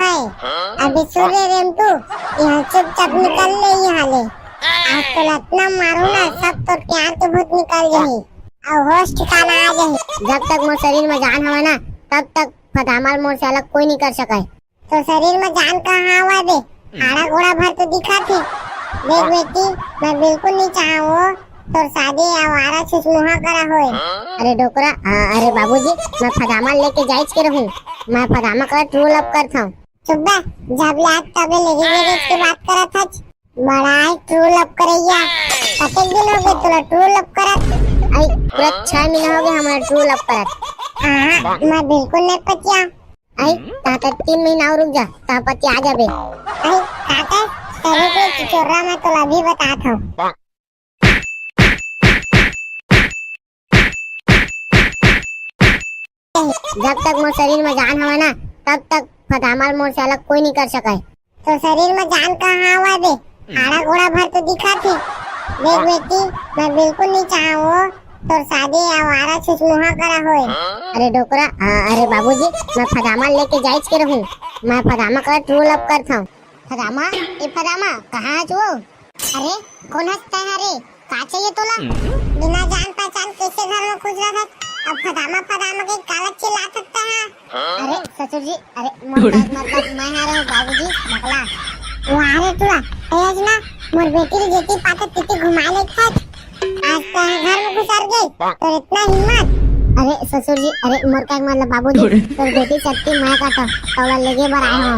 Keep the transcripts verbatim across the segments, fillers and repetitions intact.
है। अभी सुन रे रेमटू, यहाँ चुपचाप निकल ले यहाँ ले। आज तो लतना मारू ना, सब तोर प्यार के भूत निकल जाही। अउ होश ठिकाना आ जाही। जब तक मोर शरीर में जान हवय ना, तब तक फदामा ल मोर से अलग कोई नहीं कर सकय। तो शरीर में जान कहाँ हवय बे? आड़ा गोड़ा भर तो दिखत हे। देख बेटी, मैं बिल्कुल नहीं चाहूँ तोर शादी आवारा छुछमुहा करा होए। अरे डोकरा, आ, अरे बाबूजी, मैं फदामा लेके जाइच के रहूं। मैं फदामा करा true love करत हूँ। चुप बे, जब ले आज तबे लेके गेले के बात करत हच। बड़ा ही true love करैया। कतेक दिन हो गए तोला true love करत? आई, पूरा छह महीना हो गए हमारा true love करत। हाँ, मैं बिल्कुल नहीं पतिया। आई, ताता तीन महीना और रुक जा, ता पतिया जाबे। आई, ताता, तेरे को चिचोरा मैं तोला अभी बतात हूँ। जब तक मोर शरीर में जान हवय ना, तब तक फदामा ल मोर से अलग कोई नहीं कर सकय। तो शरीर में जान कहाँ हवय बे? आड़ा गोड़ा भर तो दिखत हे। देख बेटी, मैं बिल्कुल नहीं चाहूँ तोर शादी आवारा छुछमुहा करा होए। अरे डोकरा, आ, अरे बाबूजी, मैं फदामा लेके जाइच के रहूं। मैं फदामा करा true love करत हूँ। फदामा, ए फदामा, कहाँ हच वो? अरे, कोन हस तैं ह रे? का चाहिए तोला? बिना जान पहचान कैसे घर में घुस रहा था? अब फदामा फदामा के काला चिल्ला सकता है। अरे ससुर जी, अरे मोर पैर मतलब मैं आ रहा हूँ बाबूजी, बकला। वाह रे टुरा, तेज ना, मोर बेटी री जेती पाता तिती घुमा ले खत। आज तो घर में घुसर गई, तो इतना हिम्मत। अरे ससुर जी, अरे मोर का मतलब बाबूजी, तोर बेटी सत्ती मैं का तो तौला लेगे बर आए हो।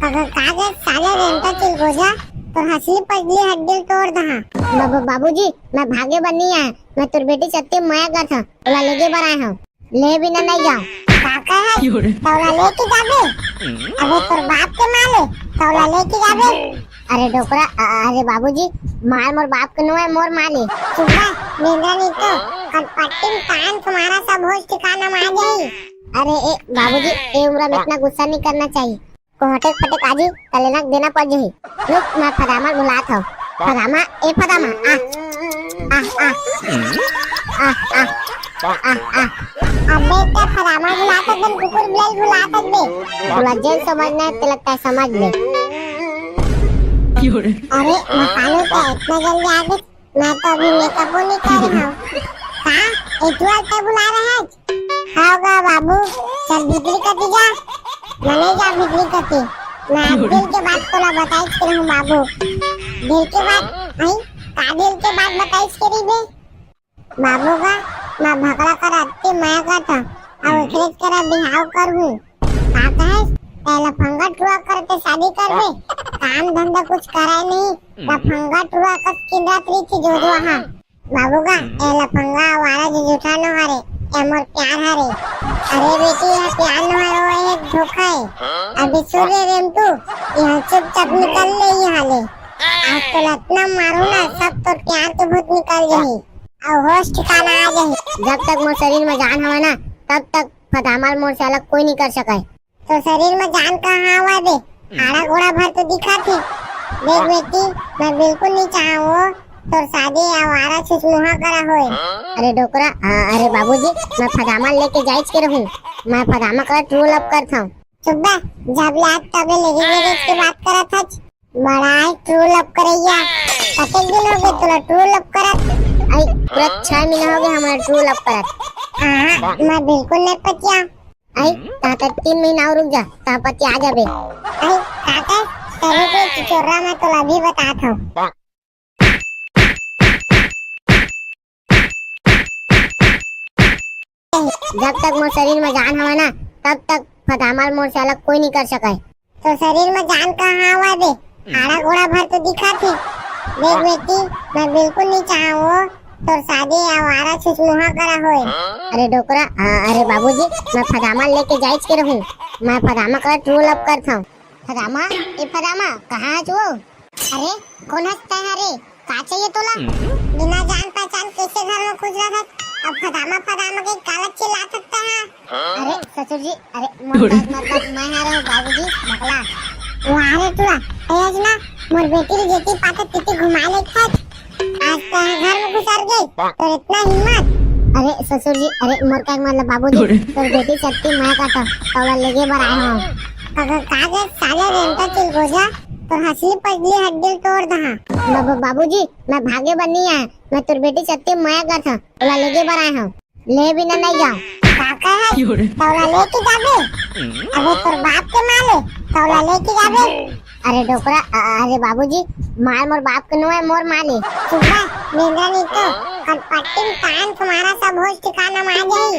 अगर कागज साले रेंटा चिलगोजा, तोर हसली पजली हड्डी तोड़ दहा। बाबू, बाबूजी, मैं भागे बर नहीं आया, मैं तोर बेटी सत्ती मैं का था तौला लेगे बर आए हो। ले बिना नहीं जाओ। का कहे? तौला लेके जाबे? अबे तोर बाप के माले, तौला लेके जाबे? अरे डोकरा, अ-, अरे बाबूजी, मार मोर बाप के नो है, मोर माले। सुबह निंद्रा नहीं तो कटपट्टी में कान तुम्हारा सब होश ठिकाना में आ जाई। अरे ए बाबूजी, ए उम्र में इतना गुस्सा नहीं करना चाहिए। कोहटे फटे काजी तलेना देना पड़ जाही। रुक, मैं फदामा बुलात हूँ। फदामा, ए फदामा, आ, आ, आ, आ, आ, आ, आ। अबे क्या फदामा बुलात हस, कुकुर बिलाई बुलात हस बे। तोला जेन समझना है, तेला तय समझ ले। अरे, मकालू क्या इतना जल्दी आ गए? मैं तो अभी मेकअप नहीं करे हूँ। का? एतुआ ते बुला रहे हैं? हाँ गा बाबू, चल भीतरी कती जा। मैं नहीं जा भीतरी कती। मैं आज दिल के बात तोला बताई के रहूँ बाबू। दिल के बात, नहीं? का दिल के बात बताई के रही बे? बाबू गा, मैं भकला कर अत्ती मया करता। अब एकरे करा बिहाव कर हूँ। का कहे? पहला फंगा टुआ करके शादी करबे। काम धंधा कुछ कराए नहीं। लफंगा टुआ कस किंदा प्रीति जोजवा हा। बाबू गा, ए लफंगा आवारा जो जूठा नो हरे, ए मोर प्यार हरे। अरे बेटी, यह प्यार नो हरे, वो एक धोखा है। अभी सुन रे रेमटू, यहाँ चुपचाप निकल ले यहाँ ले। आज तो लतना मारू ना, सब तो प्यार के भूत निकल जाही। अउ होश ठिकाना आ जाही। जब तक मोर शरीर में जान हवे ना, तब तक फदामा ल मोर से अलग कोई नहीं कर सकय। तो शरीर में जान कहाँ हवय बे? आड़ा गोड़ा भर तो दिखत हे। देख बेटी, मैं बिल्कुल नहीं चाहूँ तोर शादी आवारा छुछमुहा करा होए। अरे डोकरा, आ, अरे बाबूजी, मैं फदामा लेके जाइच के रहूँ। मैं फदामा करा true love करत हूँ। चुप बे, जब ले आज तबे लेके गेले के बात करत हच। बड़ा ही true love करैया। कतेक दिन हो गए तोला true love करत? आई, पूरा छह महीना हो गए हमारा true love करत। हाँ, मैं बिल्कुल नहीं पतिया। आई, ता तक तीन महीना और रुक जा, ता पतिया जाबे। आई, काका, तेरे को चिचोरा मैं तोला भी बतात हूँ। जब तक मोर शरीर में जान हवे ना, तब तक फदामा ल मोर से अलग कोई नहीं कर सकय। तो शरीर में जान कहाँ हवे बे? आड़ा गोड़ा भर तो दिखत हे। देख बेटी, मैं बिल्कुल नहीं चाहूँ तोर शादी आवारा छुछमुहा करा होए। अरे डोकरा, आ, अरे बाबूजी, मैं फदामा लेके जाइच के रहूँ। मैं फदामा करा true love करत हूँ। फदामा, ए फदामा, कहाँ हच वो? अरे, कोन हस तैं ह रे? का चाहिए तोला? बिना जान पहचान कैसे घर में घुस रहा था? अब फदामा फदामा के काला चिल्ला सकता है। अरे ससुर जी, अरे मोर पैर मतलब मैं आ रहा हूँ बाबूजी, बकला। वाह रे टुरा, तेज ना, मोर बेटी री जेती पाता तिती घुमा ले खत। आज तो घर में घुसर गई, तो इतना हिम्मत। अरे ससुर जी, अरे मोर का मतलब बाबूजी, तोर बेटी सत्ती मैं का तो तौला लेगे बर आए हूँ। का, का, का गे साले रेंटा चिलगोजा, तोर हसली पसली हड्डी ल तोड़ दहा। बाबू, बाबूजी, मैं भागे बर नहीं आया, मैं तोर बेटी सत्ती मया करथंव, ओला लेगे बर आए हंव। ले बिना नहीं जाओं। का कहे? तोला लेके जाबे? अबे तोर बाप के माल हे, तोला लेके जाबे? अरे डोकरा, अ-, अरे बाबूजी, माल मोर बाप के नोहे, मोर माल हे। चुप बे, बेंदरा नहीं तो, कल पट्टी में तान तुम्हारा सब होश ठिकाना में आ जाही।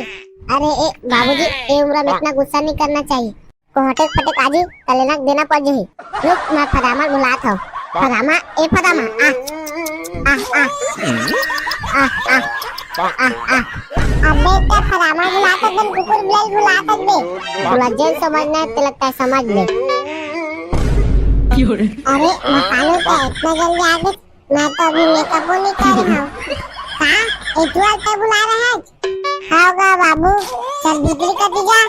अरे ए बाबूजी, ए उम्र में इतना गुस्सा नहीं करना चाहिए। कोहटे फटे काजी तलेना देना पड़ जही। रुक, मैं फदामा बुलात हंव। फदामा, ए फदामा, आ। आ, आ। आ, आ। आ, आ। अबे, ते फदामा बुलात हस, कुकुर बिलाई बुलात हस बे। तोला जेन समझना हे, ते लगता है समझ ले। अरे, मकालू, ते इतना जल्दी आ गे? मैं तो अभी मेकअपो नहीं करे हंव। का? ए, तू आके बुला रहे हस? हाव गा बाबू, चल भीतरी कती जा।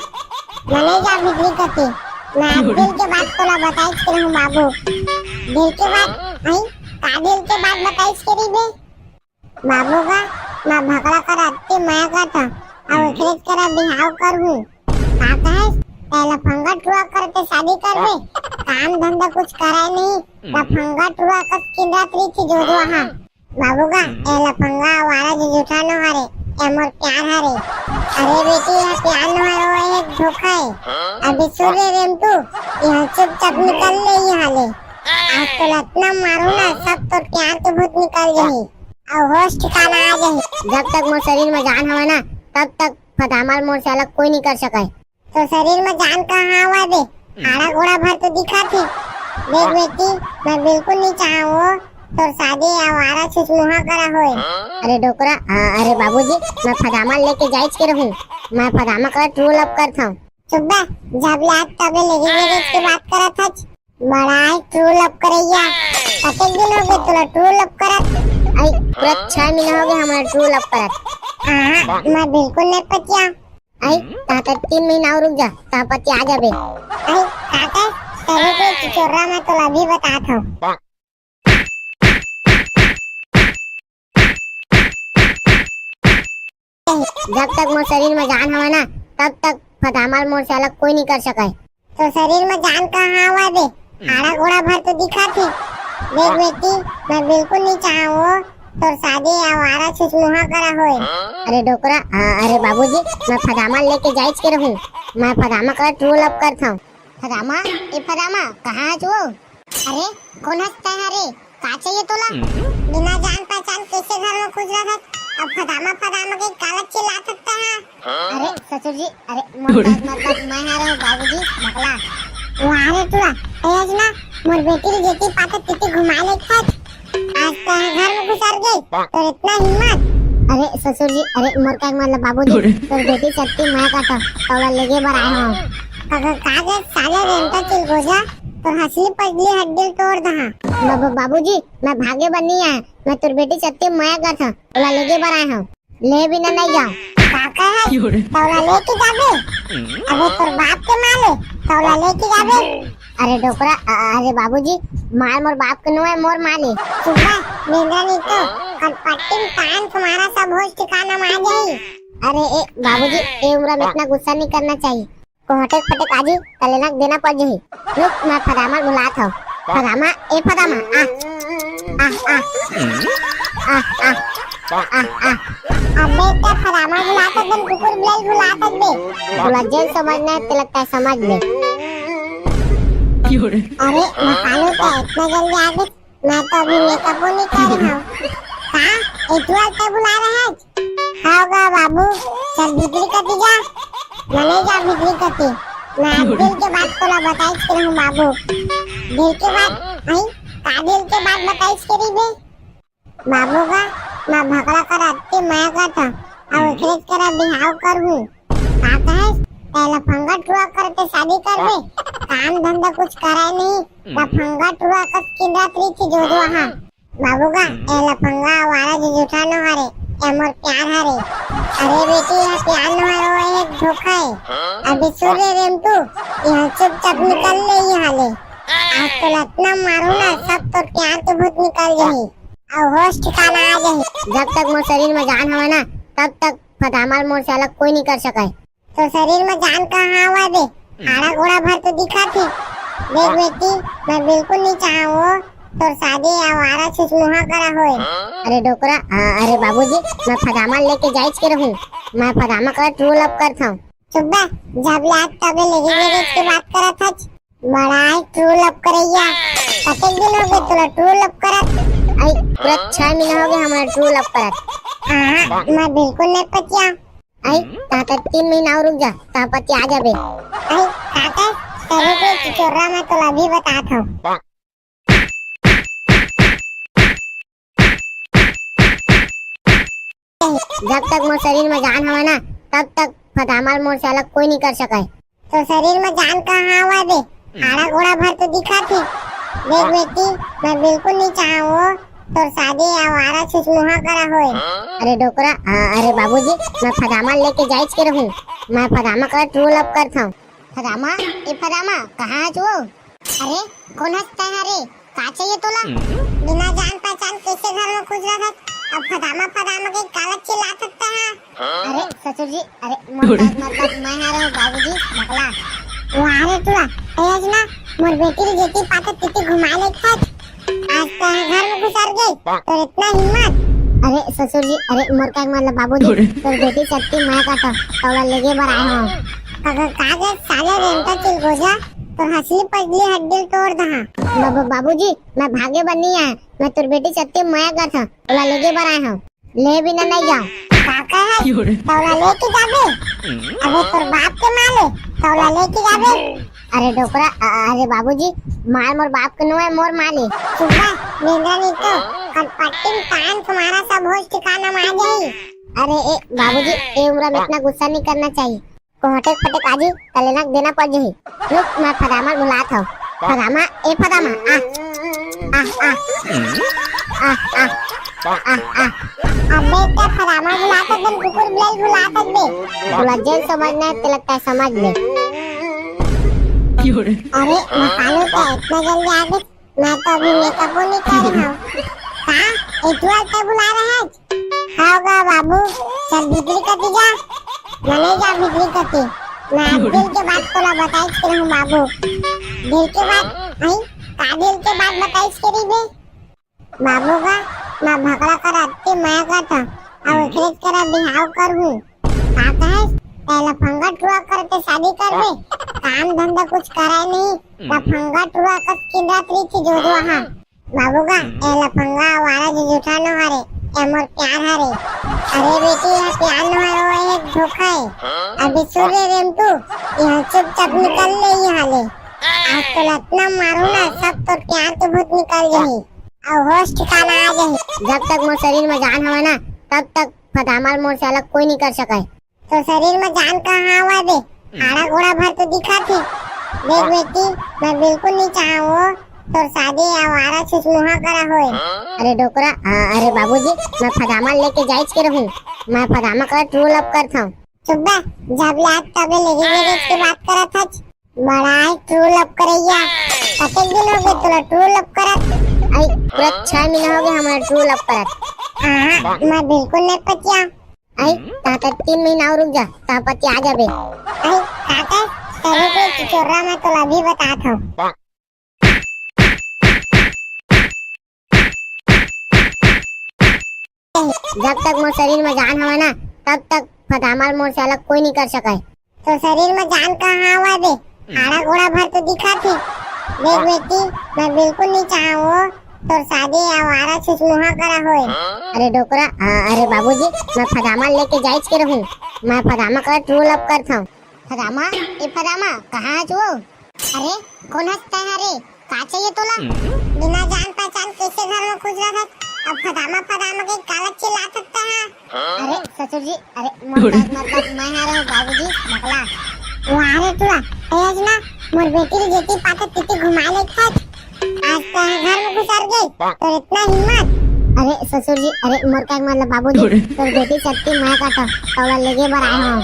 मैं नहीं जा भीतरी कती। मैं आज दिल के बात तोला बताइस के रहूं बाबू। दिल के बात? आई? का दिल के बात बताइस के रही बे? बाबू गा, मैं भकला कर अत्ती मया करथंव, अउ एकरेच करा बिहाव करहूं। का कहेस? ते लफंगा टुरा करते शादी करबे? काम धंधा कुछ करे नहीं, लफंगा टुरा कस किंदत रही थी जोजवा हा। बाबू गा, ए लफंगा आवारा जो जूठा नो हरे, ए मोर प्यार हरे। अरे बेटी, ये प्यार नो हरे, वो एक धोखा हे। अभी सुन रे रेमटू, यहाँ चुपचाप निकल ले यहाँ ले। आज तो लतना मारू ना, सब तोर प्यार के भूत निकल जाही। अउ होश ठिकाना आ जाही। जब तक मोर शरीर में जान हवे ना, तब तक फदामा ल मोर से अलग कोई नहीं कर सके। तोर शरीर में जान कहाँ हवय बे? हाड़ा गोड़ा भर तो दिखत हे। देख बेटी, मैं बिल्कुल नहीं चाहंव तोर शादी आवारा छुछमुहा करा होए। अरे डोकरा, अ-, अरे बाबूजी, मैं फदामा लेके जाइच के रहूं। मैं फदामा करा true love करथंव। चुप बे, जब ले आज तबे लेगे गेगे के बात करत हच। बड़ा ही true love करइया। कतेक दिन होगे तोला true love करत? आई, पूरा छह महीना होगे हमला true love करत। हाँ, मैं बिल्कुल नहीं पतिया। आई, ता तक तीन महीना अउ रुक जा, ता पतिया जाबे। आई, काका, तभी कोई चिचोरा मैं तोला अभी बतात हंव। जब तक मोर शरीर में जान हवे ना, तब तक फदामा ल मोर से अलग कोई नहीं कर सके। तोर शरीर में जान कहाँ हवय बे? हाड़ा गोड़ा भर तो दिखत हे। देख बेटी, मैं बिल्कुल नहीं चाहंव तोर शादी आवारा छुछमुहा करा होए। अरे डोकरा, अ-, अरे बाबूजी, मैं फदामा लेके जाइच के रहूं। मैं फदामा करा true love करथंव। फदामा, ए फदामा, कहाँ हच वो? अरे, कोन हस तैं हरे? का चाहिए तोला? बिना जान पहचान कैसे घर में घुस रहा था? अब फदामा फदामा के काला चिल्लात हस तैं हा? अरे ससुर जी, अरे मोर का मतलब मैं हरे बाबूजी भकला। वाह रे टुरा, तेज ना, मोर बेटी ल जेती पाते तेती घुमा ले खत। आज तैं घर में घुसर गई, तोर इतना हिम्मत? अरे ससुर जी, अरे मोर का मतलब बाबूजी, तोर बेटी सत्ती मैं का तो तोला लेगे बर आए हंव। का, का, का गे साले रेंटा चिलगोजा, तोर हसली पसली हड्डी ल तोड़ दहा। बाबू, बाबूजी, मैं भागे बर नहीं आए, मैं तोर बेटी सत्ती मया करथंव, ओला लेगे बर आए हंव। ले बिना नहीं जाओ। का कहे? तोला लेके जाबे? अबे तोर बाप के माले, तोला लेके जाबे? अरे डोकरा, अ-, अरे बाबूजी, माल मोर बाप के नोहे, मोर माले। सुबह निंद्रा नहीं तो, कल पट्टी में तान तुम्हारा सब होश ठिकाना में आ जाही। अरे ए बाबूजी, ए उम्र में इतना गुस्सा नहीं करना चाहिए। कोहटे फटे काजी, तलेना देना पड़ जही। रुक, मैं फदामा बुलात हंव। फदामा, ए फदामा, आ। आ, आ। आ, आ। आ, आ। अबे, ते फदामा बुलात हस, कुकुर बिलाई बुलात हस बे। तोला जेन समझना हे, ते लगता है समझ ले। अरे, मकालू, ते इतना जल्दी आ गे? मैं तो अभी मेकअपो नहीं करे हंव। का? ए टुरा ल ते बुला रहे हस? हाव गा बाबू, चल भीतरी कती जा। मैं नहीं जा भीतरी कती। मैं आज दिल के बात तोला बताइस के रहूं बाबू। दिल के बात? आई? का दिल के बात बताइस के रही बे? बाबू गा, मैं भकला कर अत्ती मया करथंव, अउ एकरेच करा बिहाव करहूं। का कहेस? ते लफंगा टुरा करते शादी करबे? काम धंधा कुछ करे नहीं, लफंगा टुरा कस किंदत रही थी जोजवा हा। बाबू गा, ए लफंगा आवारा जो जूठा नो हरे, ए मोर प्यार हरे। अरे बेटी, ये प्यार नो हरे, वो एक धोखा हे। अभी सुन रे रेमटू, यहाँ चुपचाप निकल ले यहाँ ले। आज तो लतना मारू ना, सब तोर प्यार के भूत निकल जाही। अउ होश ठिकाना आ जाही। जब तक मोर शरीर में जान हवे ना, तब तक फदामा ल मोर से अलग कोई नहीं कर सके। तोर शरीर में जान कहाँ हवय बे? आड़ा गोड़ा भर तो दिखत हे। देख बेटी, मैं बिल्कुल नहीं चाहूँ वो तोर शादी आवारा छुछमुहा करा होए। अरे डोकरा, आ, अरे बाबूजी, मैं फदामा लेके जाइच के रहूं। मैं फदामा करा true love करत हूँ। चुप बे, जब ले आज तबे लेके गेले के बात करत हच। बड़ा है true love करैया। कतेक दिन हो गए तोला true love करत? आई, पूरा छह महीना हो गए हमारा true love करत। हाँ, मैं बिल्कुल नहीं पतिया। आई, ता तक तीन महीना और रुक जा, ता पतिया जाबे। आई, काका, चलो के चिचोरा मैं तोला अभी बतात हूँ। जब तक मोर शरीर में जान हवय ना, तब तक फदामा ल मोर से अलग कोई नहीं कर सकय। तो शरीर में जान कहाँ हवय बे? आड़ा गोड़ा भर तो दिखत हे। देख बेटी, मैं बिल्कुल नहीं चाहूँ वो तोर शादी आवारा छुछमुहा करा होए। अरे डोकरा, आ, अरे बाबूजी, मैं फदामा लेके जाइच के रहूं। मैं फदामा करा true love करत हूँ। फदामा, ए फदामा, कहाँ हच वो? अरे, कोन हस तैं ह रे? का चाहिए तोला? बिना जान पहचान कैसे घर में घुस रहा था? अब फदामा फदामा के काला चिल्ला सकता है। अरे ससुर जी, अरे मोर बाप, मोर बाप, मैं आ रहा हूँ बाबूजी, बकला। वाह रे टुरा, तेज ना, मोर बेटी रे जेती पाते तिती घुमा ले खत। आज तो घर में घुसर गई, तो इतना हिम्मत। अरे ससुर जी, अरे मोर का मतलब बाबूजी, तोर बेटी सत्ती मैं का तो तौला लेगे बर आए हो। का, का, का के साले रेंटा चिलगोजा, तोर हसली पजली हड्डी तोड़ दहा। बाबू, बाबूजी, मैं भागे बर नहीं आया, मैं तोर बेटी सत्ती मैं का था तौला लेगे बर आए हो। ले बिना नहीं जाओ। का, का है? तौला लेके जाबे? अबे तोर बाप के माले, तौला लेके जाबे? अरे डोकरा, अ-, अरे बाबूजी, माल मोर बाप के नो है, मोर माल है। चुप बे, बेंदरा नहीं तो, कटपट्टी में कान तुम्हारा सब होश ठिकाना में आ जाई। अरे ए बाबूजी, ए उम्र में इतना गुस्सा नहीं करना चाहिए। कोहटे फटे काजी, तले ना देना पड़ जाही। रुक, मैं फदामा बुलात हूँ। फदामा, ए फदामा, आ, आ, आ, आ, आ, आ, आ। अबे क्या फदामा बुलात हूँ, तुम कुकुर बिलाई बुलात हूँ बे। तोला जेन समझना है, ते लगता है समझ ले। अरे, मसालू क्या इतना जल्दी आ गए? मैं तो अभी मेकअप नहीं करे हूँ। का? एतुआ ते बुला रहे हैं? हाँ गा बाबू, चल भीतरी कती जा। मैं नहीं जा भीतरी कती। मैं आज दिल के बात तोला बताइच के रहूँ बाबू। दिल के बात, नहीं? का दिल के बात बताइच के रही बे? बाबू गा, मैं भकला करा अत्ती मया करता। अब एकरे करा बिहाव करहूँ। का कहेस? तै लफंगा टुरा करके शादी करबे? काम धंधा कुछ करे नहीं, लफंगा टुरा कस किंदत रही थी जो जो हाँ। बाबू गा, ए लफंगा आवारा जो जूठा न हरे, ए मोर प्यार हरे। अरे बेटी, यह प्यार न हरे, वो एक धोखा है। अभी सुन रे रेमटू, यहाँ चुपचाप निकल ले यहाँ ले। आज तो लतना मारू ना, सब तो प्यार के भूत निकल जाही। अब होश ठिकाना आ जाही। जब तक मोर शरीर में जान हवे ना, तब तक फदामा ल मोर से अलग कोई नहीं कर सके। तो शरीर में जान कहाँ हवय बे? आड़ा गोड़ा भर तो दिखत हे। देख बेटी, मैं बिल्कुल नहीं चाहूँ वो तोर शादी आवारा छुछमुहा करा होए। अरे डोकरा, आ, अरे बाबूजी, मैं फदामा लेके जाइच के रहूँ। मैं फदामा करा true love करत हूँ। चुप बे, जब ले आज तबे लेके गेले के बात करत हच। बड़ा है true love करैया। कतेक दिन हो गए तोला true love करत? आई, पूरा छह महीना हो गए हमारा true love करत। हाँ, मैं बिल्कुल नहीं पतिया। आई, ता तक तीन महीना और रुक जा, ता पतिया जाबे। आई, काका, तेरे को चिचोरा मैं तोला भी बतात हूँ। जब तक मोर शरीर में जान हवे ना, तब तक फदामा ल मोर से अलग कोई नहीं कर सके। तो शरीर में जान कहाँ हवे बे? आड़ा गोड़ा भर तो दिखत हे। देख बेटी, मैं बिल्कुल नहीं चाहूँ वो तोर शादी आवारा छुछमुहा करा होए। अरे डोकरा, आ, अरे बाबूजी, मैं फदामा लेके जाइच के रहूँ। मैं फदामा करा true love करत हूँ। फदामा, ए फदामा, कहाँ हच वो? अरे, कोन हस तैं ह रे? का चाहिए तोला? बिना जान पहचान कैसे घर में घुस रहा था? अब फदामा फदामा के काला चिल्ला सकता है। अरे ससुर जी, अरे मोर बाप, मोर बाप, मैं आ रहा हूँ बाबूजी, बकला। वाह रे टुरा, तेज ना, मोर बेटी रे जेती पाते तिती घुमा ले खत। आज तो घर में घुसर गई, तो इतना हिम्मत। अरे ससुर जी, अरे मोर का मतलब बाबूजी, तोर बेटी सत्ती मैं का तो तौला लेगे बर आए हूँ।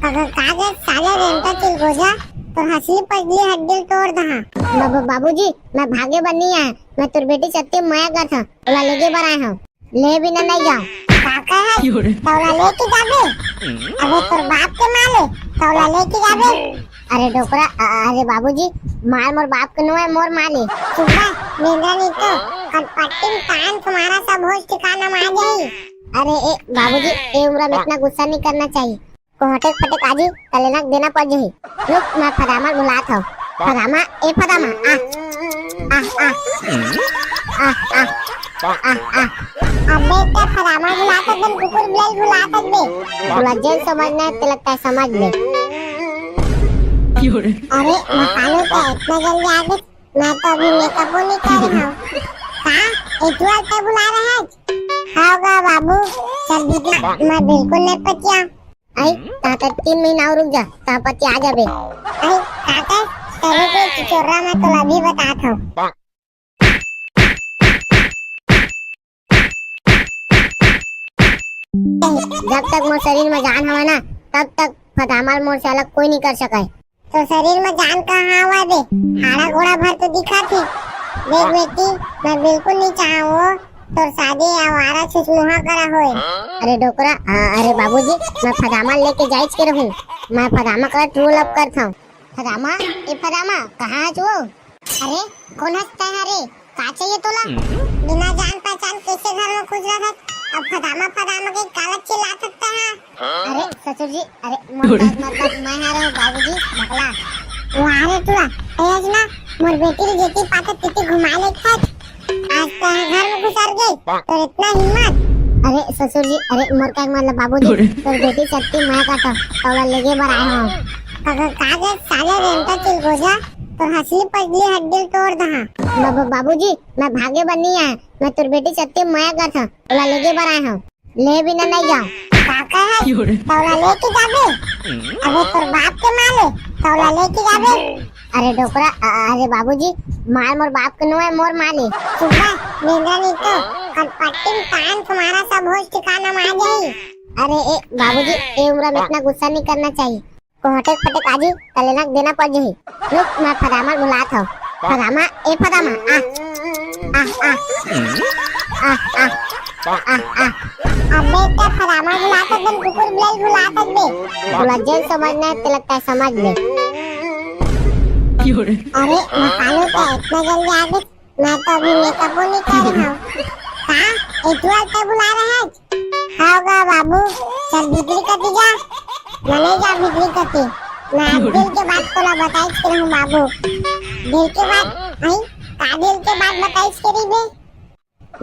अगर कागज साले रेंटा चिलगोजा, तोर हसली पजली हड्डी तोड़ दहा। बाबू, बाबूजी, मैं भागे बर नहीं आया, मैं तोर बेटी सत्ती मया करत हूँ, तौला लेगे बर आए हूँ। ले बिना नहीं जाओ। काका है, तौला लेके जाबे? अबे तोर बाप के माले, त ओला लेके जाबे। अरे डोकरा, अ-, अरे बाबूजी, माल मोर बाप के नोहय, मोर माल ए। चुप बे, निंदा नहीं तो, कनपट्टी में कान तुम्हारा सब होश ठिकाना में आ जाही। अरे ए बाबूजी, ए उम्र में इतना गुस्सा नहीं करना चाहिए। कोहटे फटे काजी, तलेना देना पड़ जाही। रुक, मैं फदामा ल बुलात हव। फदामा, ए फदामा, आ, आ, आ, आ, आ, आ, आ। अबे ते फदामा बुलात हस, कुकुर बिलाई बुलात हस बे। तोला जेन समझना हे, ते लगता है समझ ले। अरे, मकालू, ते इतना जल्दी आ गे? मैं तो अभी मेकअपो नहीं करे हव। का? ए, तू आते बुला रहे हैं? हाँ गा बाबू, चल दीदी, मैं बिल्कुल नहीं पतिया। आई, ताते तीन महीना और रुक जा, ता पतिया जाबे। आई, ताते, तेरे को चिचोरा मैं तो अभी बतात हव। जब तक मोर शरीर में जान हवय ना, तब तक फदामा ल मोर से अलग कोई नहीं कर सकय। तो शरीर में जान कहाँ हवय बे? हाड़ा गोड़ा भर तो दिखत हे। देख बेटी, मैं बिल्कुल नहीं चाहूँ तोर शादी आवारा छुछमुहा करा होए। अरे डोकरा, आ, अरे बाबूजी, मैं फदामा ल लेके जाइच के रहूँ। मैं फदामा करा true love करत हव। फदामा, ए फदामा, कहाँ हस वो? अरे, कोन हस तैं ह रे? का चाहिए तोला? बिना जान पहचान कैसे घर में घुस रहा था? अब फदामा फदामा के काला चिल्लात हस तैं ह? अरे ससुर जी, अरे मोर बात मतलब मैं ह रे बाबूजी, बकला। वाह रे टुरा, ए अजना, मोर बेटी ल जेती पाते तेती घुमा ले खत। आज तैं ह घर में घुसर गे, तोर इतना हिम्मत? अरे ससुर जी, अरे मोर का मतलब बाबूजी, तोर बेटी सत्ती मैं का तो, तोला लेगे बर आए हव। अगर का गे साले रेंटा चिलगोजा, तोर हसली पजली हड्डी ल तोड़ दहा। बाबू, बाबूजी, मैं भागे बर नहीं आए, मैं तोर बेटी सत्ती मया करत हव, ओला लेगे बर आए हव। ले बिना नहीं जाओ। का कहे? तोला लेके जाबे? अबे तोर बाप के माल ए, तोला लेके जाबे? अरे डोकरा, अ-, अरे बाबूजी, माल मोर बाप के नोहय, मोर माल ए। चुप बे, निंदा नहीं तो, कनपट्टी में कान तुम्हारा सब होश ठिकाना में आ जाही। अरे ए बाबूजी, ए उम्र में इतना गुस्सा नहीं करना चाहिए। कोहटे फटे काजी, तलेना देना पड़ जाही। रुक, मैं फदामा ल बुलात हव। फदामा, ए फदामा, आ, आ, आ, आ, आ, आ, आ। अबे ते फदामा बुलात हस, कुकुर बिलाई बुलात हस बे। तोला जेन समझना हे, ते लगता है समझ ले। अरे, मकालू, ते इतना जल्दी आ गे? मैं तो अभी मेकअपो नहीं करे हव। का? ए टुरा ते बुला रहे हैं? हाँ गा बाबू, चल भीतरी कती जा। मने जा भीतरी कती। मैं आज दिल के बात तोला बताइच के रहूं बाबू। दिल के बात? आई? का दिल के बात बताइच के रही बे?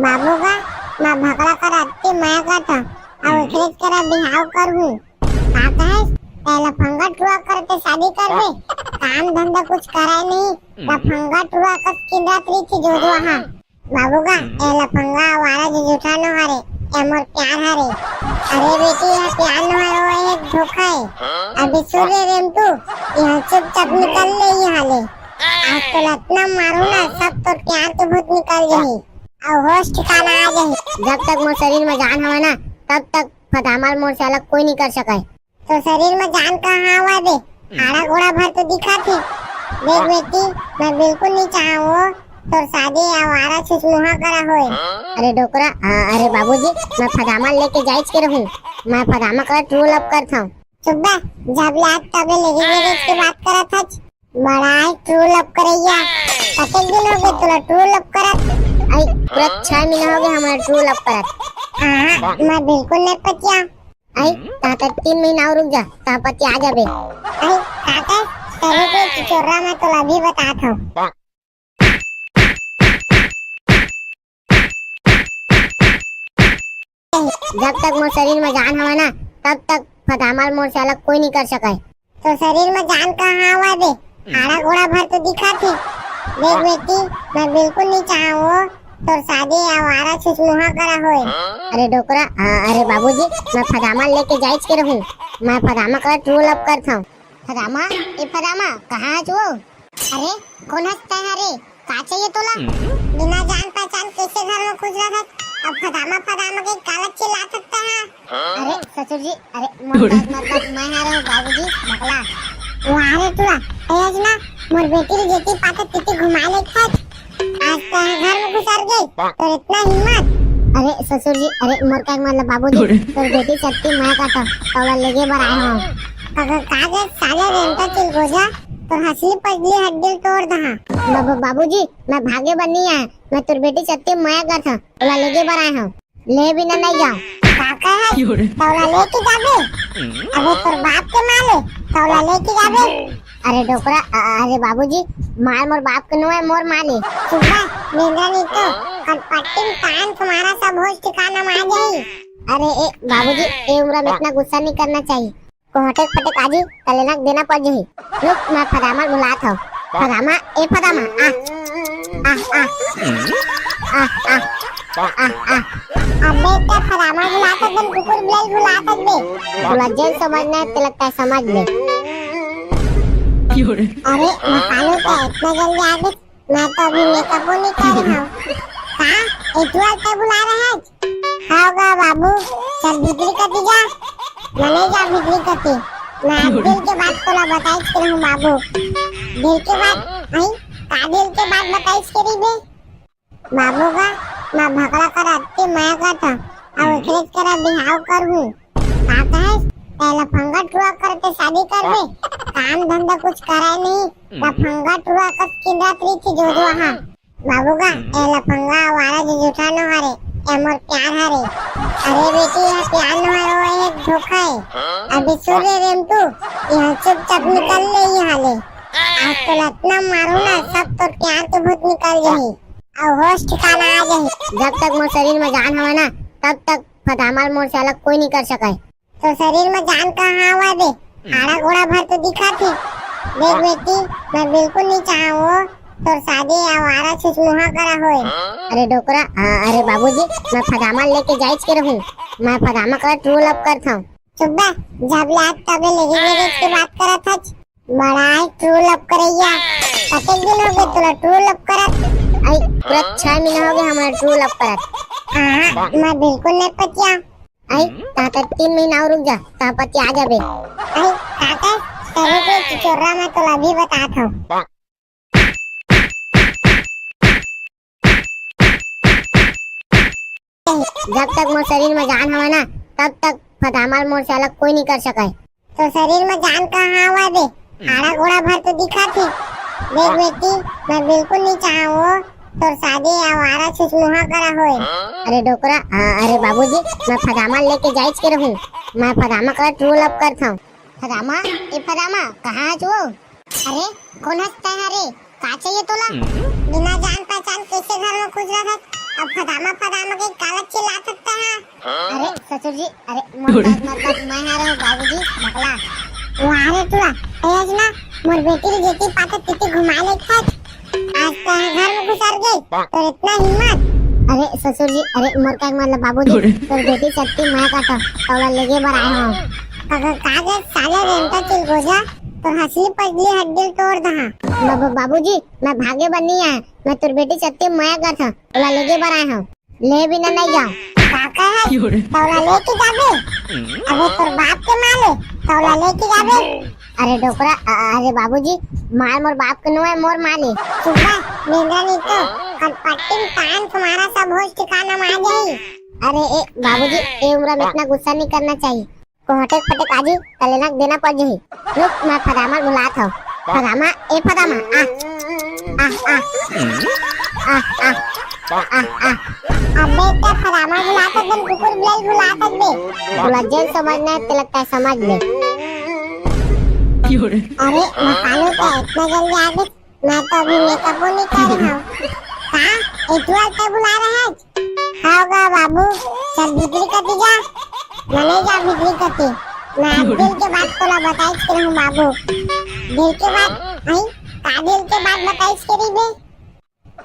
बाबू गा, मैं भकला करा अत्ती मया करत हव। अब एकरे करा बिहाव करहूं। का कहेस? ए लफंगा टुरा करके शादी करबे? काम धंधा कुछ कराय नहीं, लफंगा टुरा कस किंदत रही थी जोजवा हा। बाबू गा, ए लफंगा आवारा जो जूठा नो हरे, ए मोर प्यार हरे। अरे बेटी, यह प्यार नो हरे, वो एक धोखा है। अभी सुन रे रेमटू, यहाँ चुपचाप निकल ले यहाँ ले। आज तो लतना मारू ना, सब तोर प्यार के भूत निकल जाही। अउ होश ठिकाना आ जाही। जब तक मोर शरीर में जान हवय ना, तब तक फदामा ल मोर से अलग कोई नहीं कर सकय। तो शरीर में जान कहाँ हवय बे? हाड़ा गोड़ा भर तो दिखत हे। देख बेटी, मैं बिल्कुल नहीं चाहूँ तोर शादी आवारा छुछमुहा करा होए। अरे डोकरा, हाँ, अरे बाबूजी, मैं फदामा ल लेके जाइच के रहूं। मैं फदामा करा true love करत हव। चुप बे, जब ले आज तबे लेके गेले के बात करत हच। बड़ा है true love करैया। कतेक दिन हो गए तोला true love करत? आई, पूरा छह महीना हो गए हमारा true love करत। हाँ, मैं बिल्कुल नहीं पतिया। आई, ता तक तीन महीना और रुक जा, ता पतिया जाबे। आई, ताते, तेरे को चिचोरा मैं तोला अभी बतात हूँ। जब तक मोर शरीर में जान हवय ना, तब तक फदामा ल मोर से अलग कोई नहीं कर सकय। तो शरीर में जान कहाँ हवय बे? हाड़ा गोड़ा भर तो दिखत हे। देख बेटी, मैं बिल्कुल नहीं चाहूँ तोर शादी आवारा छुछमुहा करा होए। अरे डोकरा, हाँ, अरे बाबूजी, मैं फदामा ल लेके जाइच के रहूं। मैं फदामा करा true love करत हव। फदामा, ए फदामा, कहाँ हस वो? अरे, कोन हस तैं ह रे? का चाहिए तोला? बिना जान पहचान कैसे घर में घुस रहा था? अब फदामा फदामा के काला चिल्लात हस तैं ह? अरे ससुर जी, अरे मोर बात मतलब मैं ह रे बाबूजी, बकला। वाह रे टुरा, ए अजना, मोर बेटी ल जेती पाते तेती घुमा ले खत। आज तैं घर में घुसर गे, तोर इतना हिम्मत? अरे ससुर जी, अरे मोर का मतलब बाबूजी, तोर बेटी सत्ती मैं का तो, तोला लेगे बर आए हव। अगर का गे साले रेंटा चिलगोजा, तोर हसली पसली हड्डी ल तोड़ दहा। बाबू, बाबूजी, मैं भागे बर नहीं आया, मैं तोर बेटी सत्ती मया करत हूँ, ओला लेगे बर आए हूँ। ले बिना नहीं जाओ। का कहे? तोला लेके जाबे? अबे तोर बाप के माले, तोला लेके जाबे? अरे डोकरा, अ-, अरे बाबूजी, माल मोर बाप के नो है, मोर माले। सुबह बेंदरा नहीं तो कटपट्टी में कान तुम्हारा सब होश ठिकाना में आ जाई। अरे ए बाबूजी, ए उम्र में इतना गुस्सा नहीं करना चाहिए। कोहटे फटे काजी तलेनक देना पड़ जही। रुक, मैं फदामा बुलात हूँ। फदामा, ए फदामा, आ। आ, आ। आ, आ। आ, आ। अबे, क्या फदामा बुलात हस, कुकुर बिलाई बुलात हस बे। तोला जेन समझना है, तेला तय समझ ले। अरे, मैं कालू का इतना जल्दी आ गए? मैं तो अभी मेकअपो नहीं करे हूँ। का? एतुआ ते बुला रहे हैं? हाँ गा बाबू, चल भीतरी कती जा। मैं नहीं जा भीतरी कती। मैं आज दिल के बात तोला बताइस के रहूँ बाबू। दिल के बात? आई? का दिल के बात बताइस के रही बे? बाबू गा, मैं भकला कर अत्ती मया करत हूँ। अब ओकरे करा बिहाव कर हूँ। का कहेस? पहला फंगा टुआ करके शादी करबे। काम धंधा कुछ करे नहीं। लफंगा टुआ कस किंदत रही थी जोजवा हा। बाबू गा, ए लफंगा आवारा जो जूठा नो हरे, ए मोर प्यार हरे। अरे बेटी, ये प्यार नो हरे, वो एक धोखा है। अभी सुन रे रेमटू, यहाँ चुपचाप निकल ले यहाँ ले। आज तो लतना मारू ना, सब तो प्यार के भूत निकल जाही। अब होश ठिकाना आ जाही। जब तक मोर शरीर में जान हवे ना, तब तक फदामल मोर से अलग कोई नहीं कर सके। तो शरीर में जान कहाँ आवा दे? आड़ा गोड़ा भर तो दिखा थे। देख बेटी, मैं बिल्कुल नहीं चाहूँ तोर शादी आवारा छुछमुहा करा होए। अरे डोकरा, आ, अरे बाबूजी, मैं फदामा लेके जाइच के रहूँ। मैं फदामा करा true love करत हूँ। चुप बे, जब ले आज तब ले लेके जाइच के बात करत हच। बड़ा है true love करैया। कतेक दिन हो गए तोला true love करत? आई, पूरा छह महीना हो गए हमारा true love करत। हाँ, मैं बिल्कुल नहीं पतिया। आई, ताता तीन महीना और रुक जा, ता पति आ जाबे। आई, ताता, तेरे को चिचोरा मैं तोला अभी बतात हूँ। जब तक मोर शरीर में जान हवे ना, तब तक फदामल मोर से अलग कोई नहीं कर सके। तो शरीर में जान कहाँ आवा दे? आड़ा गोड़ा भर तो दिखा थे। देख बेटी, मैं बिल्कुल नहीं चाहूँ तोर शादी आवारा छुछमुहा करा होए। अरे डोकरा, आ, अरे बाबूजी, मैं फदामा लेके जाइच के रहूँ। मैं फदामा करा true love करत हूँ। फदामा, ए फदामा, कहाँ है तू? अरे, कौन हंसता है रे? का चाहिए तोला? बिना जान पहचान कैसे घर में घुस रहा था? अब फदामा फदामा के काला चिल्ला सकता है। अरे ससुर जी, अरे मोर का मतलब मैं आ रहा हूँ बाबूजी, बकला। वाह रे टुरा, तेज ना, मोर बेटी के जेती पाता तेती घुमा ले खेत। आज तो घर में घुसर गई, तो इतना हिम्मत। अरे ससुर जी, अरे मोर का मतलब बाबूजी, तोर बेटी सत्ती मैं काटा, तौला लेगे बर आए हो। अगर का गे साले रेंटा चिलगोजा, तोर हसली पसली हड्डी तोड़ दहा। बाबू, बाबूजी, मैं भागे बर नहीं आया, मैं तोर बेटी सत्ती मया करत हूँ, तौला लेगे बर आए हूँ। ले बिना नहीं जाओ। का कहे? तौला लेके जाबे? अबे तोर बाप के माले, तौला लेके जाबे? अरे डोकरा, अ-, अरे बाबूजी, माल मोर बाप के नो है, मोर माले। सुबह निंद्रा नहीं तो कटपट्टी में कान तुम्हारा सब होश ठिकाना में आ जाई। अरे ए बाबूजी, ए उम्र में इतना गुस्सा नहीं करना चाहिए। कोहटे फटे काजी तलेनक देना पड़ जही। रुक, मैं फदामा बुलात हूँ। फदामा, ए फदामा, आ। आ, आ। आ, आ। आ, आ। अबे, ते फदामा बुलात हस, कुकुर बिलाई बुलात हस बे। तोला जेन समझना है, तेला तय समझ ले। अरे, मकानू, ते इतना जल्दी आ गए? मैं तो अभी मेकअपो नहीं करे हूँ। का? एतुआ ते बुला रहे हैं? हाँ गा बाबू, चल भीतरी कती जा। मैं नहीं जा भीतरी कती। मैं आज दिल के बात तोला बताइस के रहूँ बाबू। दिल के बात? आई? का दिल के बात बताइस के रही बे?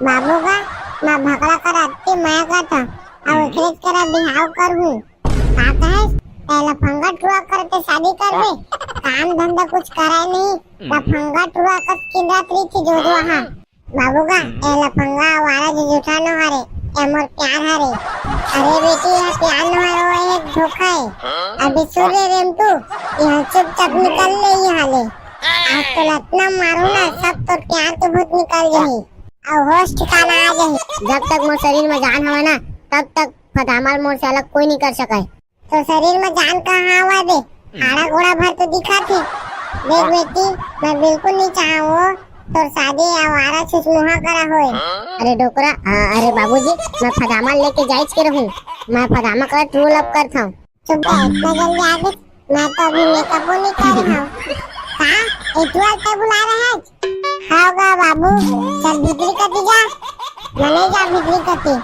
बाबू गा, मैं भकला कर अत्ती मया करत हूँ। अब ओकरे करा बिहाव कर हूँ। का कहेस? पहला फंगा टुआ करके शादी करबे। काम धंधा कुछ करे नहीं। लफंगा टुआ कस किंदत रही थी जोजवा हा। बाबू गा, ए लफंगा आवारा जो जूठा नो हरे, ए मोर प्यार हरे। अरे बेटी, ये प्यार नो हरे, वो एक धोखा है। अभी सुन रे रेमटू, यहाँ चुपचाप निकल ले यहाँ ले। आज तो लतना मारू ना, सब तो प्यार के भूत निकल जाही। अब होश ठिकाना आ जाही। जब तक मोर शरीर में जान हवे ना, तब तक फदामल मोर से अलग कोई नहीं कर सके। तो शरीर में जान कहाँ आवा दे? आड़ा गोड़ा भर तो दिखत हे। देख बेटी, मैं बिल्कुल नहीं चाहूँ वो तोर शादी आवारा छुछमुहा करा होए। अरे डोकरा, आ, अरे बाबूजी, मैं फदामा लेके जाइच के रहूं। मैं फदामा करा true love करत हंव। चुप बे, इतना जल्दी आ गे? मैं तो अभी मेकअपो नहीं करे हंव। का? ए, तू आते बुला रहे हैं? हाव गा बाबू, चल भीतरी कती जा। मैं नहीं जा भीतरी कती।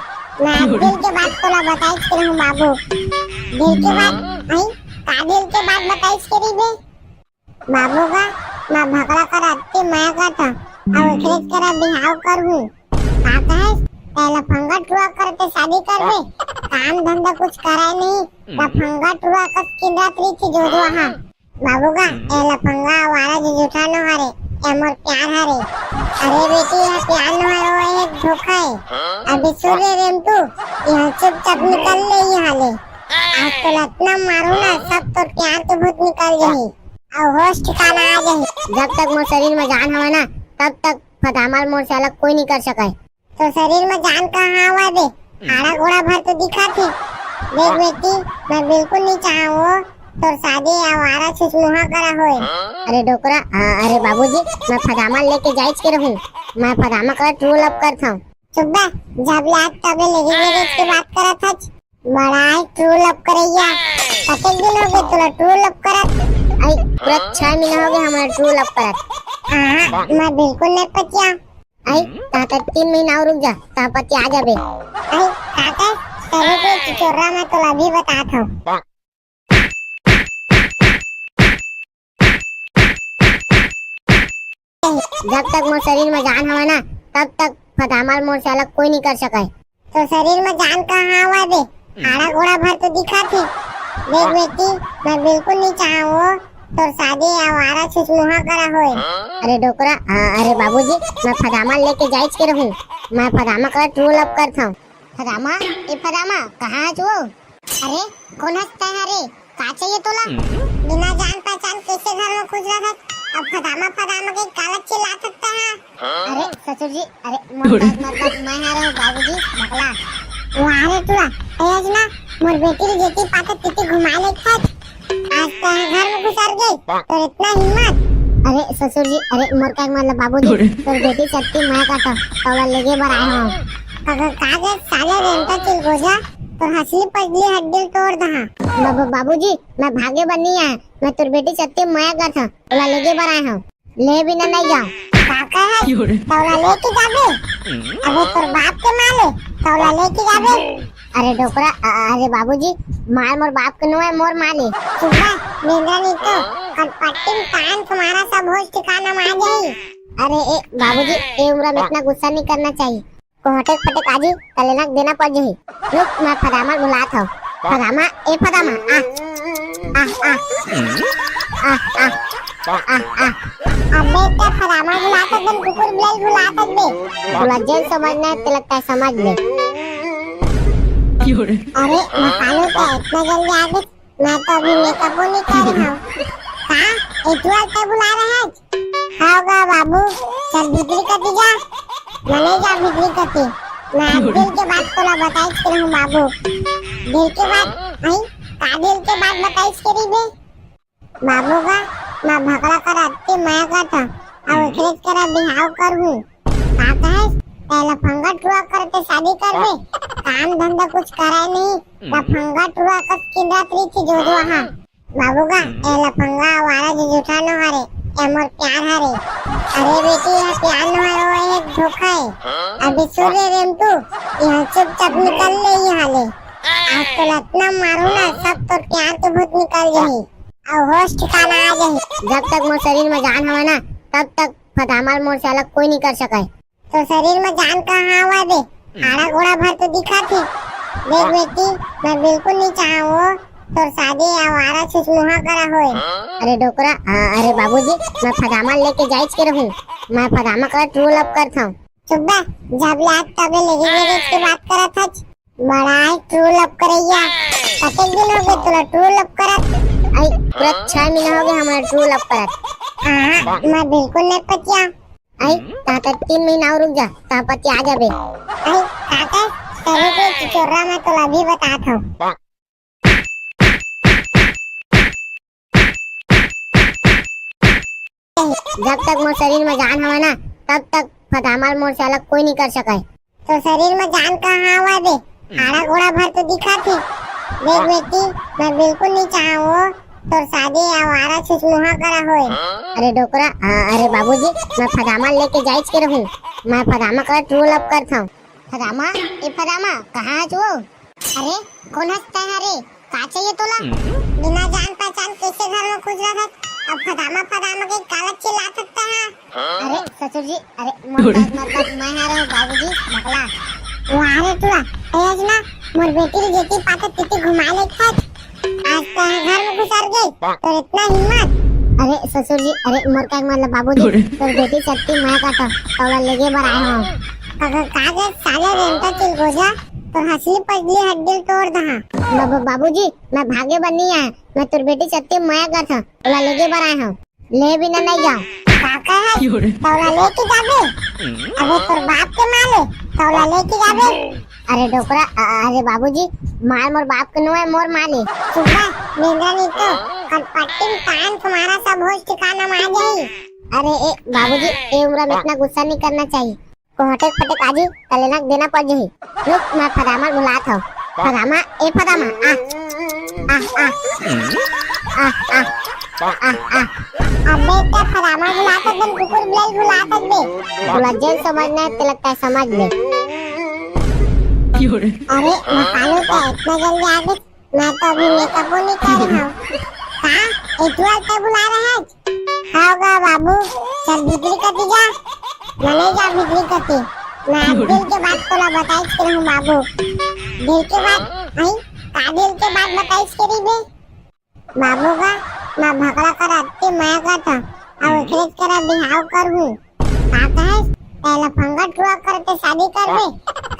मैं आज दिल के बात तोला बताइच के रहूं बाबू। दिल के बात? नहीं, का दिल के बात बताइच के रही बे? बाबू गा, मैं भकला करा अत्ती मया करत हंव, अउ एकरेच करा बिहाव करहूं। का कहेस? तैं लफंगा टुरा करके शादी करबे? काम धंधा कुछ कराय नहीं, लफंगा टुरा कस किंदत रहिथे जोजवा हा। बाबू गा, ए लफंगा आवारा जो जूठा नो हरे, ए मोर प्यार हरे। अरे बेटी, यह प्यार नो हरे, वो एक धोखा है। अभी सुन रे रेमटू, यहाँ चुपचाप निकल ले यहाँ ले। आज तो लतना मारू ना, सब तोर प्यार के भूत निकल जाही। अउ होश ठिकाना आ जाही। जब तक मोर शरीर में जान हवय ना, तब तक फदामा ल मोर से अलग कोई नहीं कर सकय। तोर शरीर में जान कहाँ हवय बे? आड़ा गोड़ा भर तो दिखत हे। देख बेटी, मैं बिल्कुल नहीं चाहूँ वो तोर शादी आवारा छुछमुहा करा होए। अरे डोकरा, आ, अरे बाबूजी, मैं फदामा लेके जाइच के रहूं। मैं फदामा करा true love करत हंव। चुप बे, जब ले आज तबे लेके गेले के बात करत हच। बड़ा है true love करैया। कतेक दिन हो गए तोला true love करत? आई, पूरा छह महीना हो गए हमारा true love करत। हाँ, मैं बिल्कुल नहीं पतिया। आई, ता तक तीन महीना और रुक जा, ता पतिया जाबे। आई, काका, चलो बे चिचोरा, मैं तोला अभी बतात हंव। जब तक मोर शरीर में जान हवय ना, तब तक फदामा ल मोर से अलग कोई नहीं कर सकय। तोर शरीर में जान कहाँ हवय बे? आड़ा गोड़ा भर तो दिखत हे। देख बेटी, मैं बिल्कुल नहीं चाहूँ वो तोर शादी आवारा छुछमुहा करा होए। अरे डोकरा, आ, अरे बाबूजी, मैं फदामा लेके जाइच के रहूं। मैं फदामा करा true love करत हंव। फदामा, ए फदामा, कहाँ हच वो? अरे, कोन हस तैं हा रे? का चाहिए तोला? बिना जान पहचान कैसे घर में घुस रहा था? अब फदामा फदामा के काला चिल्ला सकता है। अरे ससुर जी, अरे मोर का, मोर का, मैं हा रे बाबूजी, बकला। वाह रे टुरा, ए अजना, मोर बेटी रे जेती पाते तिती घुमा ले खत। आज तैं घर में घुसर गई, तोर इतना हिम्मत? अरे ससुर जी, अरे मोर का मतलब बाबूजी, तोर बेटी सत्ती मैं काटा, तोला लेगे बर आए हंव। का, का, का गे साले रेंटा चिलगोजा, तोर हसली पजली हड्डी तोड़ दहा। बाबू, बाबूजी, मैं भागे बर नहीं आया, मैं तोर बेटी सत्ती मया करत हंव, ओला लेगे बर आए हंव। ले बिना नहीं जाओ। का कहे? तोला लेके जाबे? अबे तोर बाप के माले, तोला लेके जाबे? अरे डोकरा, अ-, अरे बाबूजी, माल मोर बाप के नो है, मोर माले। चुप बे, बेंदरा नहीं तो, कटपट्टी में कान तुम्हारा सब होश ठिकाना में आ जाही। अरे ए बाबूजी, ए उम्र में इतना गुस्सा नहीं करना चाहिए। कोहटे फटे काजी तलेना देना पड़ जही। रुक, मैं फदामा बुलात हंव। फदामा, ए फदामा, आ। आ, आ। आ, आ। आ, आ। अबे, ते फदामा बुलात हस, कुकुर बिलाई बुलात हस बे। तोला जेन समझना है, ते लगता है समझ ले। अरे, मकालू, ते इतना जल्दी आ गए? मैं तो अभी मेकअपो नहीं करे हंव। का? ए टुरा ते बुला रहे हैं? हाव गा बाबू, चल भीतरी कती जा। मैं नहीं जा भीतरी कती। मैं आज दिल के बात तोला बताइच के रहूं बाबू। दिल के बात? नहीं, का दिल के बात बताइच के रही बे? बाबू गा, मैं भकला करा अत्ती मया करत हंव, अउ एकरेच करा बिहाव करहूं। का कहेस? तैं लफंगा टुरा करके शादी करबे? काम धंधा कुछ कराय नहीं, लफंगा टुरा कस किंदत रहिथे जोजवा हा। बाबू गा, ए लफंगा आवारा जो जूठा नो हरे, ए मोर प्यार हरे। अरे बेटी, यह प्यार नो हरे, वो एक धोखा है। अभी सुन रे रेमटू, यहाँ चुपचाप निकल ले यहाँ ले। आज तो लतना मारू ना, सब तोर प्यार के भूत निकल जाही। अउ होश ठिकाना आ जाही। जब तक मोर शरीर में जान हवय ना, तब तक फदामा ल मोर से अलग कोई नहीं कर सकय। तोर शरीर में जान कहाँ हवय बे? आड़ा गोड़ा भर तो दिखत हे। देख बेटी, मैं बिल्कुल नहीं चाहूँ वो तोर शादी आवारा छुछमुहा करा होए। अरे डोकरा, आ, अरे बाबूजी, मैं फदामा लेके जाइच के रहूं। मैं फदामा करा true love करत हंव। चुप बे, जब ले आज तबे लेके गेले के बात करत हच। बड़ा है true love करैया। कतेक दिन हो गए तोला true love करत? आई, पूरा छह महीना हो गए हमारा true love करत। हाँ, मैं बिल्कुल नहीं पतिया। आई, ता तक तीन महीना और रुक जा, ता पतिया जाबे। आई, काका, तेरे को चिचोरा मैं तोला भी बतात हंव। जब तक मोर शरीर में जान हवय ना, तब तक फदामा ल मोर से अलग कोई नहीं कर सकय। तोर शरीर में जान कहाँ हवय बे? हाड़ा गोड़ा भर तो दिखत हे। देख बेटी, मैं बिल्कुल नहीं चाहूँ तोर शादी आवारा छुछमुहा करा होए। अरे डोकरा, आ, अरे बाबूजी, मैं फदामा लेके जाइच के रहूं। मैं फदामा करा true love करथंव। फदामा, ए फदामा, कहाँ हस वो? अरे, कोन हस तैं रे? का चाहिए तोला? बिना जान पहचान कैसे घर में घुस रहा था? अब फदामा फदामा के काला चिल्ला सकता है। अरे ससुर जी, अरे मोर बात मतलब मैं आ रहा हूँ बाबूजी, बकला। वो आ रहे टुरा, तेज ना, मोर बेटी री जेती पाते तिती घुमा ले खेत। आज तो घर में घुसर गई, तो इतना हिम्मत। अरे ससुर जी, अरे मोर का मतलब बाबूजी, तोर बेटी सत्ती मैं का था, तौला लेगे बर आए हो। अगर का के साले रेंटा चिल गोजा, तोर हसली पजली हड्डी तोड़ दहा। बाबू, बाबूजी, मैं भागे बर नहीं आया, मैं तोर बेटी सत्ती मैं का था, तौला लेगे बर आए हो। ले बिना नहीं जाओ। का कहे? क्यों रे? तौला लेके जाबे? अबे तोर बाप के माले, तौला लेके जाबे? अरे डोकरा, अ-, अरे बाबूजी, माल मोर बाप के नो है, मोर माले। सुबह निंदा नहीं तो कनपट्टी में कान तुम्हारा सब होश ठिकाना में आ जाई। अरे ए बाबूजी, ए उम्र में इतना गुस्सा नहीं करना चाहिए। कोहटे फटे काजी, तलेना देना पड़ जाही। रुक, मैं फदामा बुलात हूँ। फदामा, ए फदामा, आ, आ, आ, आ, आ, आ, आ। अबे ते फदामा बुलात हस, कुकुर बिलाई बुलात हस बे। तोला जेन समझना है, ते लगता है समझ ले। अरे, मकालू तो इतना जल्दी आ गए। मैं तो अभी मेकअप नहीं करे हूँ। का? एतुआ ते बुला रहे हैं? हाँ गा बाबू, चल भीतरी कती जा। मैं नहीं जा भीतरी कती। मैं आज दिल के बात तोला बताइस के रहूँ बाबू। दिल के बात? आई? का दिल के बात बताइस के रही बे? बाबू गा, मैं भकला कर अत्ती मया का था। अब एकरेज करा बिहाव कर हूँ। का कहेस? पहला फंगा टुआ करते शादी कर दे।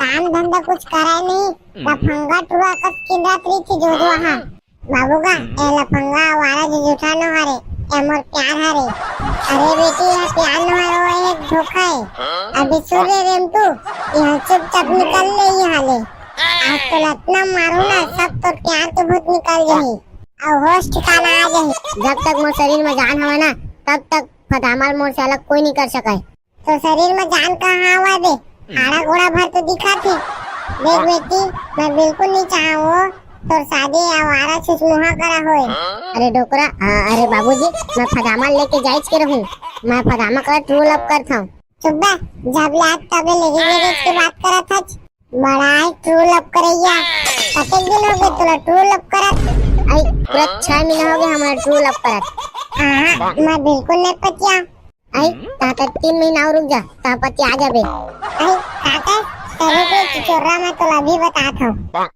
काम धंधा कुछ कराए नहीं। लफंगा टुरा कस किंदात रही थी जोजवा हा। बाबू गा, ए लफंगा आवारा जो जूठा नो हरे, ए मोर प्यार हरे। अरे बेटी, यह प्यार नो हरे, वो एक धोखा है। अभी सुन रे रेमटू, यह चुपचाप निकल ले यहाँ ले। आज तो लतना मारू ना, सब तो प्यार के भूत निकल जाही। और होश ठिकाना आ जाही। जब तक मोर शरीर में जान हवे ना, तब तक फदामा ल मोर से अलग कोई नहीं कर सके। तो शरीर में जान कहाँ हवय बे? हाड़ा गोड़ा भर तो दिखत हे। देख बेटी, मैं बिल्कुल नहीं चाहूँ तोर शादी आवारा छुछमुहा करा होए। अरे डोकरा, आ, अरे बाबूजी, मैं फदामा लेके जाइच के रहूँ। मैं फदामा करा true love करथंव। चुप बे, जब ले आज तबे लेगे लेगे के बात करत हच। बड़ा ही true love करैया। कतेक दिन हो गए तोला true love करत? आई, पूरा छह महीना हो गए हमारा true love करत। हाँ, मैं बिल्कुल नहीं पतिया। आई, ता तक तीन महीना और रुक जा, ता पति आ जाबे। आई, काका, तेरे को चिचोरा मैं तो अभी बतात हूँ।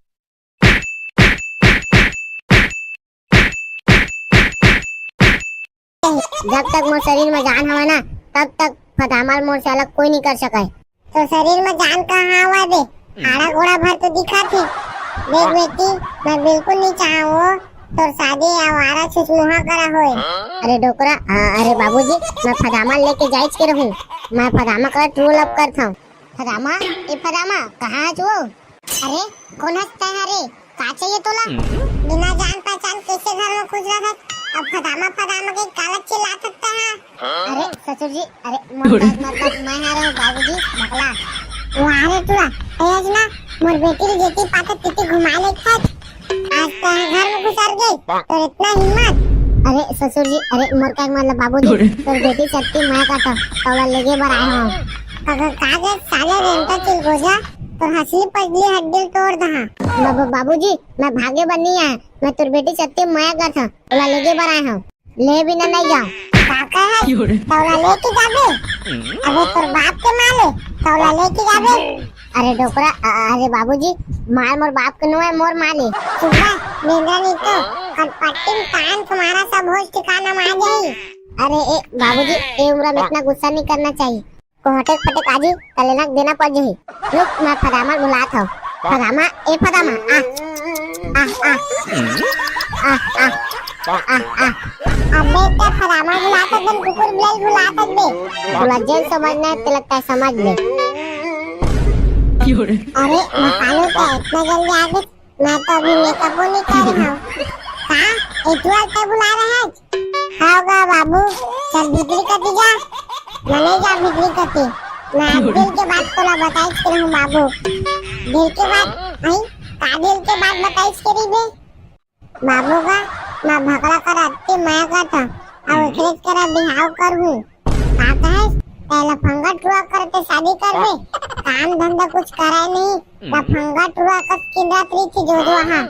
जब तक मोर शरीर में जान हवे ना, तब तक फदामा ल मोर से अलग कोई नहीं कर सके। तो शरीर में जान कहाँ हवय बे? हाड़ा गोड़ा भर तो दिखत हे। देख बेटी, मैं बिल्कुल नहीं चाहूँ तोर शादी आवारा छुछमुहा करा होए। अरे डोकरा, आ, अरे बाबूजी, मैं फदामा लेके जाइच के रहूँ। मैं फदामा करा true love करथंव। फदामा, ए फदामा, कहाँ हस वो? अरे, कोन हस तैं रे? का चाहिए तोला? बिना जान पहचान कैसे घर में घुस रहा था? अब फदामा फदामा के काला चिल्ला सकता है। अरे ससुर जी, अरे मोर बात मतलब मैं आ रहा हूँ बाबूजी, बकला। वो आ रहे टुरा, तेज ना, मोर बेटी री जेती पाते तिती घुमा ले खेत। आज तो घर में घुसर गई, तो इतना हिम्मत। अरे ससुर जी, अरे मोर का मतलब बाबूजी, तोर बेटी सत्ती मैं का था, तौला लेगे बर आए हूँ। अगर का के साले रेंटा चिल गोजा, तोर हसली पजली हड्डी तोड़ दहा। बाबू, बाबूजी, मैं भागे बर नहीं आया, मैं तोर बेटी सत्ती मया करथंव, तौला लेगे बर आए हंव। ले बिना नहीं जाओ। का कहे? तौला लेके जाबे? अबे तोर बाप के माले, तौला लेके जाबे? अरे डोकरा, अ-, अरे बाबूजी, माल मोर बाप के नो है, मोर माले। सुबह निंदा नहीं तो कनपट्टी में कान तुम्हारा सब होश ठिकाना में आ जाही। अरे ए बाबूजी, ए उम्र में इतना गुस्सा नहीं करना चाहिए। कोहटे फटे काजी, तलेना देना पड़ जाही। रुक, मैं फदामा बुलात हूँ। फदामा, ए फदामा, आ, आ, आ, आ, आ, आ, आ। अबे ते फदामा बुलात हस, कुकुर बिलाई बुलात हस बे। तोला जेन समझना है, ते लगता है समझ ले। अरे, मकालू तो इतना जल्दी आ गए। मैं तो अभी मेकअप नहीं करे हूँ। का? एतुआ ते बुला रहे हैं? हाँ गा बाबू, चल भीतरी कति जा। मैं नहीं जा भीतरी कति। मैं आज दिल के बात तोला बताइस के रहूं बाबू। दिल के बात? हई, का दिल के बात बताइस के रहिबे? बाबू गा, मैं भकला करा अति मया करथंव, अउ एकरेच करा बिहाव करहूं। का कहेस? तैं लफंगा टुरा करा ते शादी करबे? काम धंधा कुछ करा नहीं, लफंगा टुरा कस किंदरात रहिथे जोजवा हा।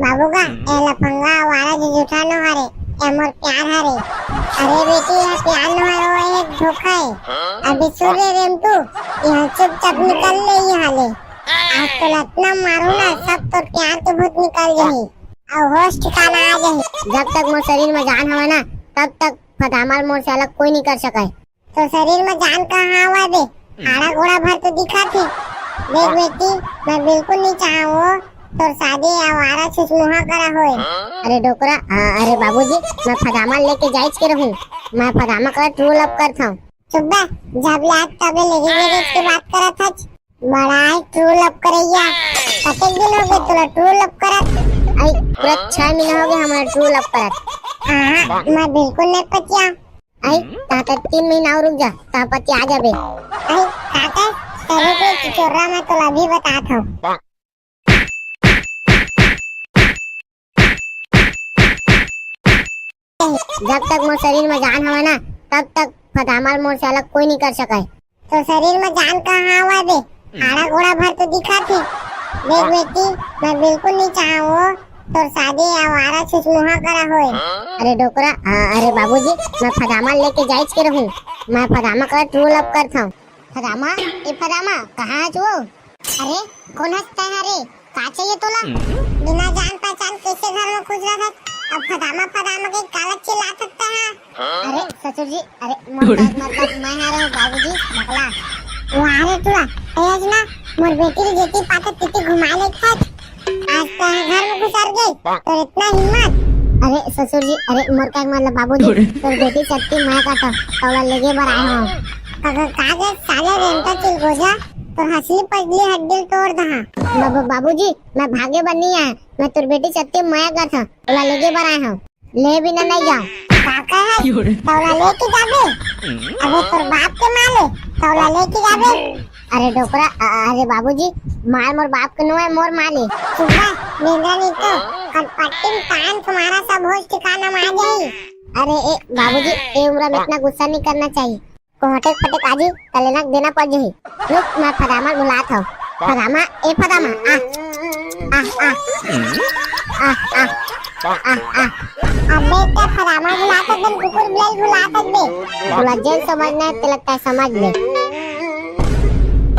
बाबू गा, ए लफंगा आवारा जो जूठा नो हरे, ए मोर प्यार हरे। अरे बेटी, यह प्यार नो हरे, वो एक धोखा है। अभी सुन रे रेमटू, यहाँ चुपचाप निकल ले यहाँ ले। आज तो लतना मारू ना, सब तोर प्यार के भूत निकल जाही। अउ होश ठिकाना आ जाही। जब तक मोर शरीर में जान हवय ना, तब तक फदामा ल मोर से अलग कोई नहीं कर सकय। तोर शरीर में जान कहाँ हवय बे? हाड़ा गोड़ा भर तो दिखत हे। देख बेटी, मैं बिल्कुल नहीं चाहूँ वो तोर शादी आवारा छुछमुहा करा होए। अरे डोकरा, आ, अरे बाबूजी, मैं फदामा लेके जाइच के रहूँ। मैं फदामा करा true love करथंव। चुप बे, जब ले आज तब ले लेके जाइच के बात करत हच। बड़ा है true love करैया। कतेक दिन हो गए तोला true love करत? आई, पूरा छह महीना हो गए हमारा true love करत। हाँ, मैं बिल्कुल नहीं पतिया। आई, ताते तीन महीना और रुक जा, ता पतिया जाबे। आई, ताते तेरे को चिचोरा मैं तोला अभी बतात हूँ। जब तक मोर शरीर में जान हवय ना, तब तक फदामा ल मोर से अलग कोई नहीं कर सकय। तोर शरीर में जान कहाँ हवय बे? हाड़ा गोड़ा भर तो दिखत हे। देख बेटी, मैं बिल्कुल नहीं चाहूँ वो तोर शादी आवारा छुछमुहा करा होए। अरे डोकरा, आ, अरे बाबूजी, मैं फदामा लेके जाइच के रहूँ। मैं फदामा करा true love करथंव। फदामा, ए फदामा, कहाँ हच वो? अरे, कोन हस तैं हा रे? का चाहिए तोला? बिना जान पहचान कैसे घर में घुस रहा था? अब फदामा फदामा के काला चिल्ला सकता है? अरे ससुर जी, अरे मोर का, मोर का, मैं हा रे बाबूजी, बकला। वाह रे टुरा, ए अजना, मोर बेटी रे जेती पाता तेती घुमा ले खत। आज तैं घर में घुसर गई, तोर इतना हिम्मत? अरे ससुर जी, अरे मोर का मतलब बाबूजी, तोर बेटी सत्ती मैं काटा, तोला लेगे बर आए हूँ। का, का, का गे साले रेंटा चिलगोजा, तोर हसली पजली हड्डी तोड़ दहा। बाबू, बाबूजी, मैं भागे बर नहीं आया, मैं तोर बेटी सत्ती मया करथंव, ओला लेगे बर आए हंव। ले बिना नहीं जाओ। का कहे? तोला लेके जाबे? अबे तोर बाप के माले, तोला लेके जाबे? अरे डोकरा, अ-, अरे बाबूजी, माल मोर बाप के नो है, मोर माल है। सुबह निंदा नहीं तो कटपट्टी में कान तुम्हारा सब होश ठिकाना में आ जाई। अरे ए बाबूजी, ए उम्र में इतना गुस्सा नहीं करना चाहिए। कोहटे फटे काजी तलेना देना पड़ जही। रुक, मैं फदामा बुलात हूँ। फदामा, ए फदामा, आ। आ, आ। आ, आ। आ, आ। अबे, ते फदामा बुलात हस, कुकुर बिलाई बुलात हस बे। तोला जेन समझना है, ते लगता है समझ ले।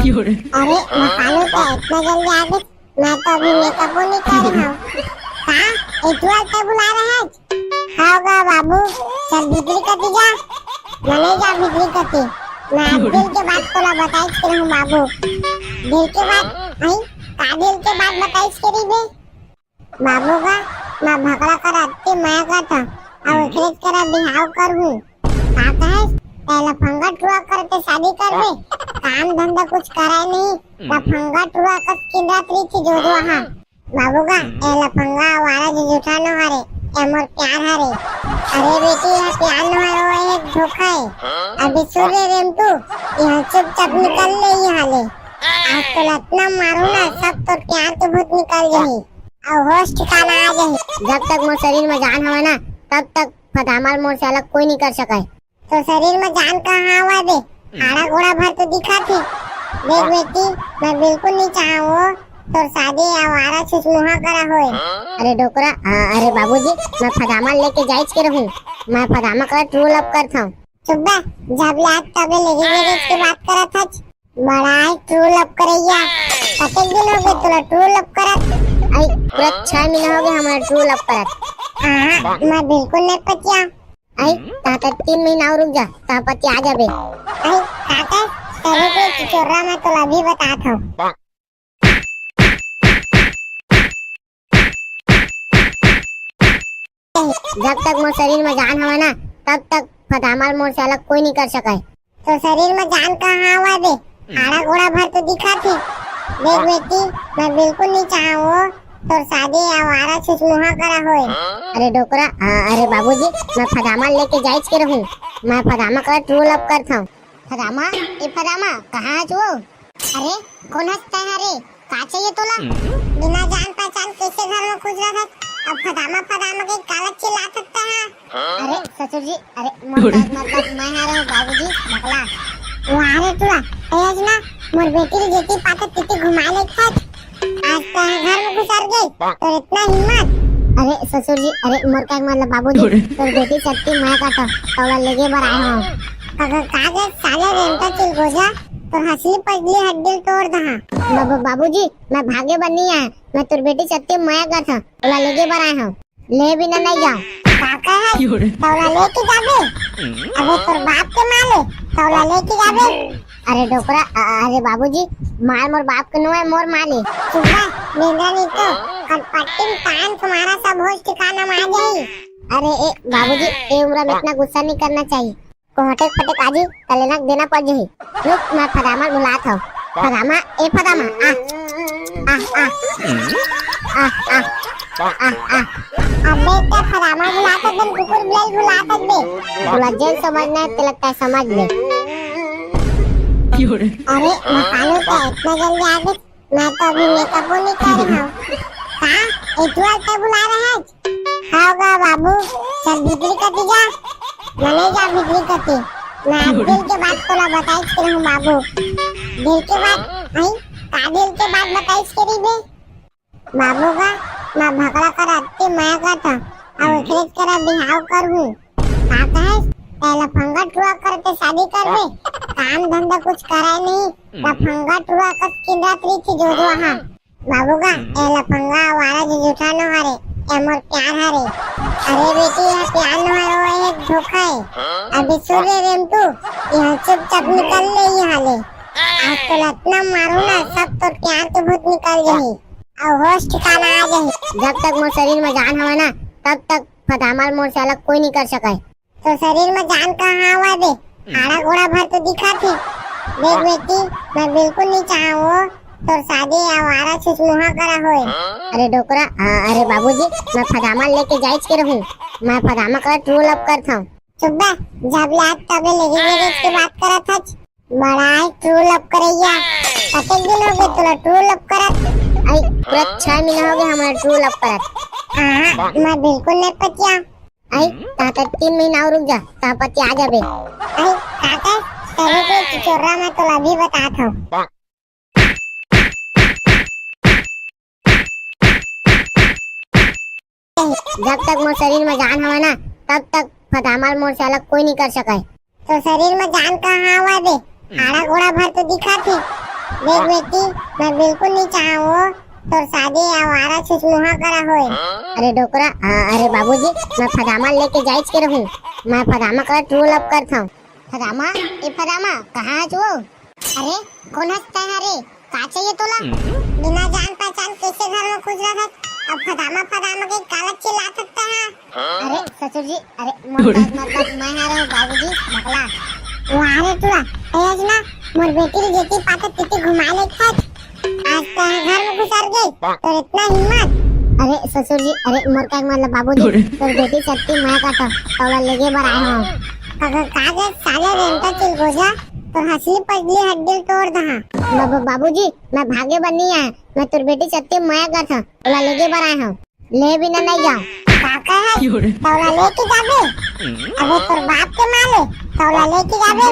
अरे, मैं कालू का इतना जल्दी आ गए? मैं तो अभी मेकअपो नहीं करे हूँ। का? एतुआ ते बुला रहे हैं? हाव गा बाबू, चल भीतरी कती जा। मैं नहीं जा भीतरी कती। मैं आज दिल के बात तोला बताई के रहूँ बाबू। दिल के बात? नहीं, का दिल के बात बताई के रही बे? बाबू गा, मैं भकला करा अत्ते मया करथंव, अउ एकरेच करा बिहाव करहूँ। का कहेस? ए लफंगा टुरा करा ते शादी करबे? काम धंधा कुछ करा नहीं, लफंगा टुरा कस किंदरात रहिथे जोजवा हा। बाबू गा, ए लफंगा आवारा जो जूठा नो हरे, ए मोर प्यार हरे। अरे बेटी, यह प्यार नो हरे, वो एक धोखा है। अभी सुन रे रेमटू, यहाँ चुपचाप निकल ले यहाँ ले। आज तो लतना मारू ना, सब तोर प्यार के भूत निकल जाही। अउ होश ठिकाना आ जाही। जब तक मोर शरीर में जान हवय ना, तब तक फदामा ल मोर से अलग कोई नहीं कर सकय। तोर शरीर में जान कहाँ हवय बे? हाड़ा गोड़ा भर तो दिखत हे। देख बेटी, मैं बिल्कुल नहीं चाहूँ वो तोर शादी आवारा छुछमुहा करा होए। अरे डोकरा, आ, अरे बाबूजी, मैं फदामा लेके जाइच के रहूँ। मैं फदामा करा true love करथंव। चुप बे, जब ले आज तब ले लेके के बात करत हच। बड़ा है true love करैया। कतेक दिन हो गए तोला true love करत? आई, पूरा छह महीना हो गए हमारा true love करत। हाँ, मैं बिल्कुल नहीं पतिया। आई, ताते तीन महीना और रुक जा, ता पतिया जाबे। आई, ताते, तेरे को चिचोरा मैं तोला अभी बतात हूँ। जब तक मोर शरीर में जान हवय ना, तब तक फदामा ल मोर से अलग कोई नहीं कर सकय। तोर शरीर में जान कहाँ हवय बे? हाड़ा गोड़ा भर तो दिखत हे। देख बेटी, मैं बिल्कुल नहीं चाहूँ वो तोर शादी आवारा छुछमुहा करा होए। अरे डोकरा, आ, अरे बाबूजी, मैं फदामा लेके जाइच के रहूं। मैं फदामा करा true love करथंव। फदामा, ए फदामा, कहाँ हस वो? अरे, कोन हस तैं हा रे? का चाहिए तोला? बिना जान पहचान कैसे घर में घुस रहा था? अब फदामा फदामा के काला चिल्लात हस तैं हा? अरे ससुर जी, अरे मोर बात मतलब मैं हा रहूं बाबूजी, बकला। वाह रे टुरा, तैं हा ना मोर बेटी ल जेती पाते तेती घुमा ले खत। आज तैं घर में घुसर गे, तोर इतना हिम्मत। अरे ससुर जी, अरे मोर का मतलब बाबूजी, तोर बेटी सत्ती मैं का तो तौला लेगे बर आए हंव। अगर का गे साले रेंटा चिलगोजा, तोर हसली पसली हड्डी ल तोड़ दहा। बाबू, बाबूजी, मैं भागे बर नहीं आए, मैं तोर बेटी सत्ती मैं का तो तौला लेगे बर आए हंव। ले बिना नहीं जाओ। का कहे? तौला लेके जाबे? अबे तोर बाप के माले, तौला लेके जाबे? अरे डोकरा, अ-, अरे बाबूजी, माल मोर बाप के नो है, मोर माले। चुप रह, बेंदरा नहीं तो, कल पट्टी में कान तुम्हारा सब होश ठिकाना में आ जाई। अरे ए बाबूजी, ए उम्र में इतना गुस्सा नहीं करना चाहिए। कोहटे फटे काजी, तलेनक देना पड़ जाही। रुक, मैं फदामा बुलात हंव। फदामा, ए फदामा, आ। आ, आ। आ, आ। आ, आ। अबे ते फदामा बुलात हस, कुकुर बिलाई बुलात हस बे। तोला जेन समझना है, तेला तैं समझ ले। अरे, मकालू, तैं इतना जल्दी आ गे? मैं तो अभी मेकअपो नहीं करे हंव। का? एतुआ ते बुला रहे हैं? हाव गा बाबू, चल भीतरी कती जा। मैं नहीं जा भीतरी कती। मैं आज दिल के बात तोला बताइच के रहूं बाबू। दिल के बात, आई? का दिल के बात बताइच के रही बे? बाबू गा, मैं भकला करा अत्ती मया करथंव। अब एकरेच करा बिहाव करहूं। का कहेस? ए लफंगा टुरा करके शादी करबे? काम धंधा कुछ करे नहीं, लफंगा टुरा कस किंदात रही थी जो जो हा। बाबू गा, ए लफंगा आवारा जो जूठा नो हरे, ए मोर प्यार हरे। अरे बेटी, यह प्यार नो हरे, वो एक धोखा है। अभी सुन रे रेमटू, यह चुपचाप निकल ले यहाँ ले। आज तो लतना मारू ना, सब तोर प्यार के भूत निकल जाही। अउ होश ठिकाना आ जाही। जब तक मोर शरीर में जान हवय ना, तब तक फदामा ल मोर से अलग कोई नहीं कर सकय। तोर शरीर में जान कहाँ हवय बे? हाड़ा गोड़ा भर तो दिखत हे। देख बेटी, मैं बिल्कुल नहीं चाहंव वो तोर शादी आवारा छुछमुहा करा होए। अरे डोकरा, आ, अरे बाबूजी, मैं फदामा ल लेके जाइच के रहूं। मैं फदामा करा true love करथंव। चुप बे, जब ले आज तब ले लेगे लेगे के बात करत हच। बड़ा ही true love करइया। कतेक दिन होगे तोला true love करत? आई, पूरा छह महीना होगे हमला true love करत। हाँ, मैं बिल्कुल नहीं पतिया। आई, तहां तक तीन महीना अउ रुक जा, तहां पतिया जाबे। आई, काका, तभी के चिचोरा मैं तोला अभी बतात हंव। जब तक मोर शरीर में जान हवय ना, तब तक फदामा ल मोर से अलग कोई नहीं कर सकय। तोर शरीर में जान कहाँ हवय बे? हाड़ा गोड़ा भर तो दिखत हे। देख बेटी, मैं बिल्कुल नहीं चाहंव वो तोर शादी आवारा छुछमुहा करा होए। अरे डोकरा, आ, अरे बाबूजी, मैं फदामा ल लेके जाइच के रहूं। मैं फदामा करा true love करथंव। फदामा, ए फदामा, कहाँ हस वो? अरे, कोन हस तैं हा रे? का चाहिए तोला? बिना जान पहचान कैसे घर में घुस रहा था? अब फदामा फदामा के काला चिल्लात हस तैं हा? अरे ससुर जी, अरे मोर बात मतलब मैं हा रहूं बाबूजी, बकला। वाह रे टुरा, ए आज ना मोर बेटी ल जेती पाते तेती घुमा ले खत। आज तैं घर में घुसर गे, तोर इतना हिम्मत। अरे ससुर जी, अरे मोर का मतलब बाबूजी, तोर बेटी सत्ती मैं का तो तौला लेगे बर आए हंव। अगर का गे साले रेंटा चिलगोजा, तोर हसली पसली हड्डी ल तोड़ दहा। बाबू, बाबूजी, मैं भागे बर नहीं आए, मैं तोर बेटी सत्ती मया करथंव, तौला लेगे बर आए हंव। ले बिना नहीं जाओ। का कहे? तौला लेके जाबे? अबे तोर बाप के माले, तौला लेके जाबे?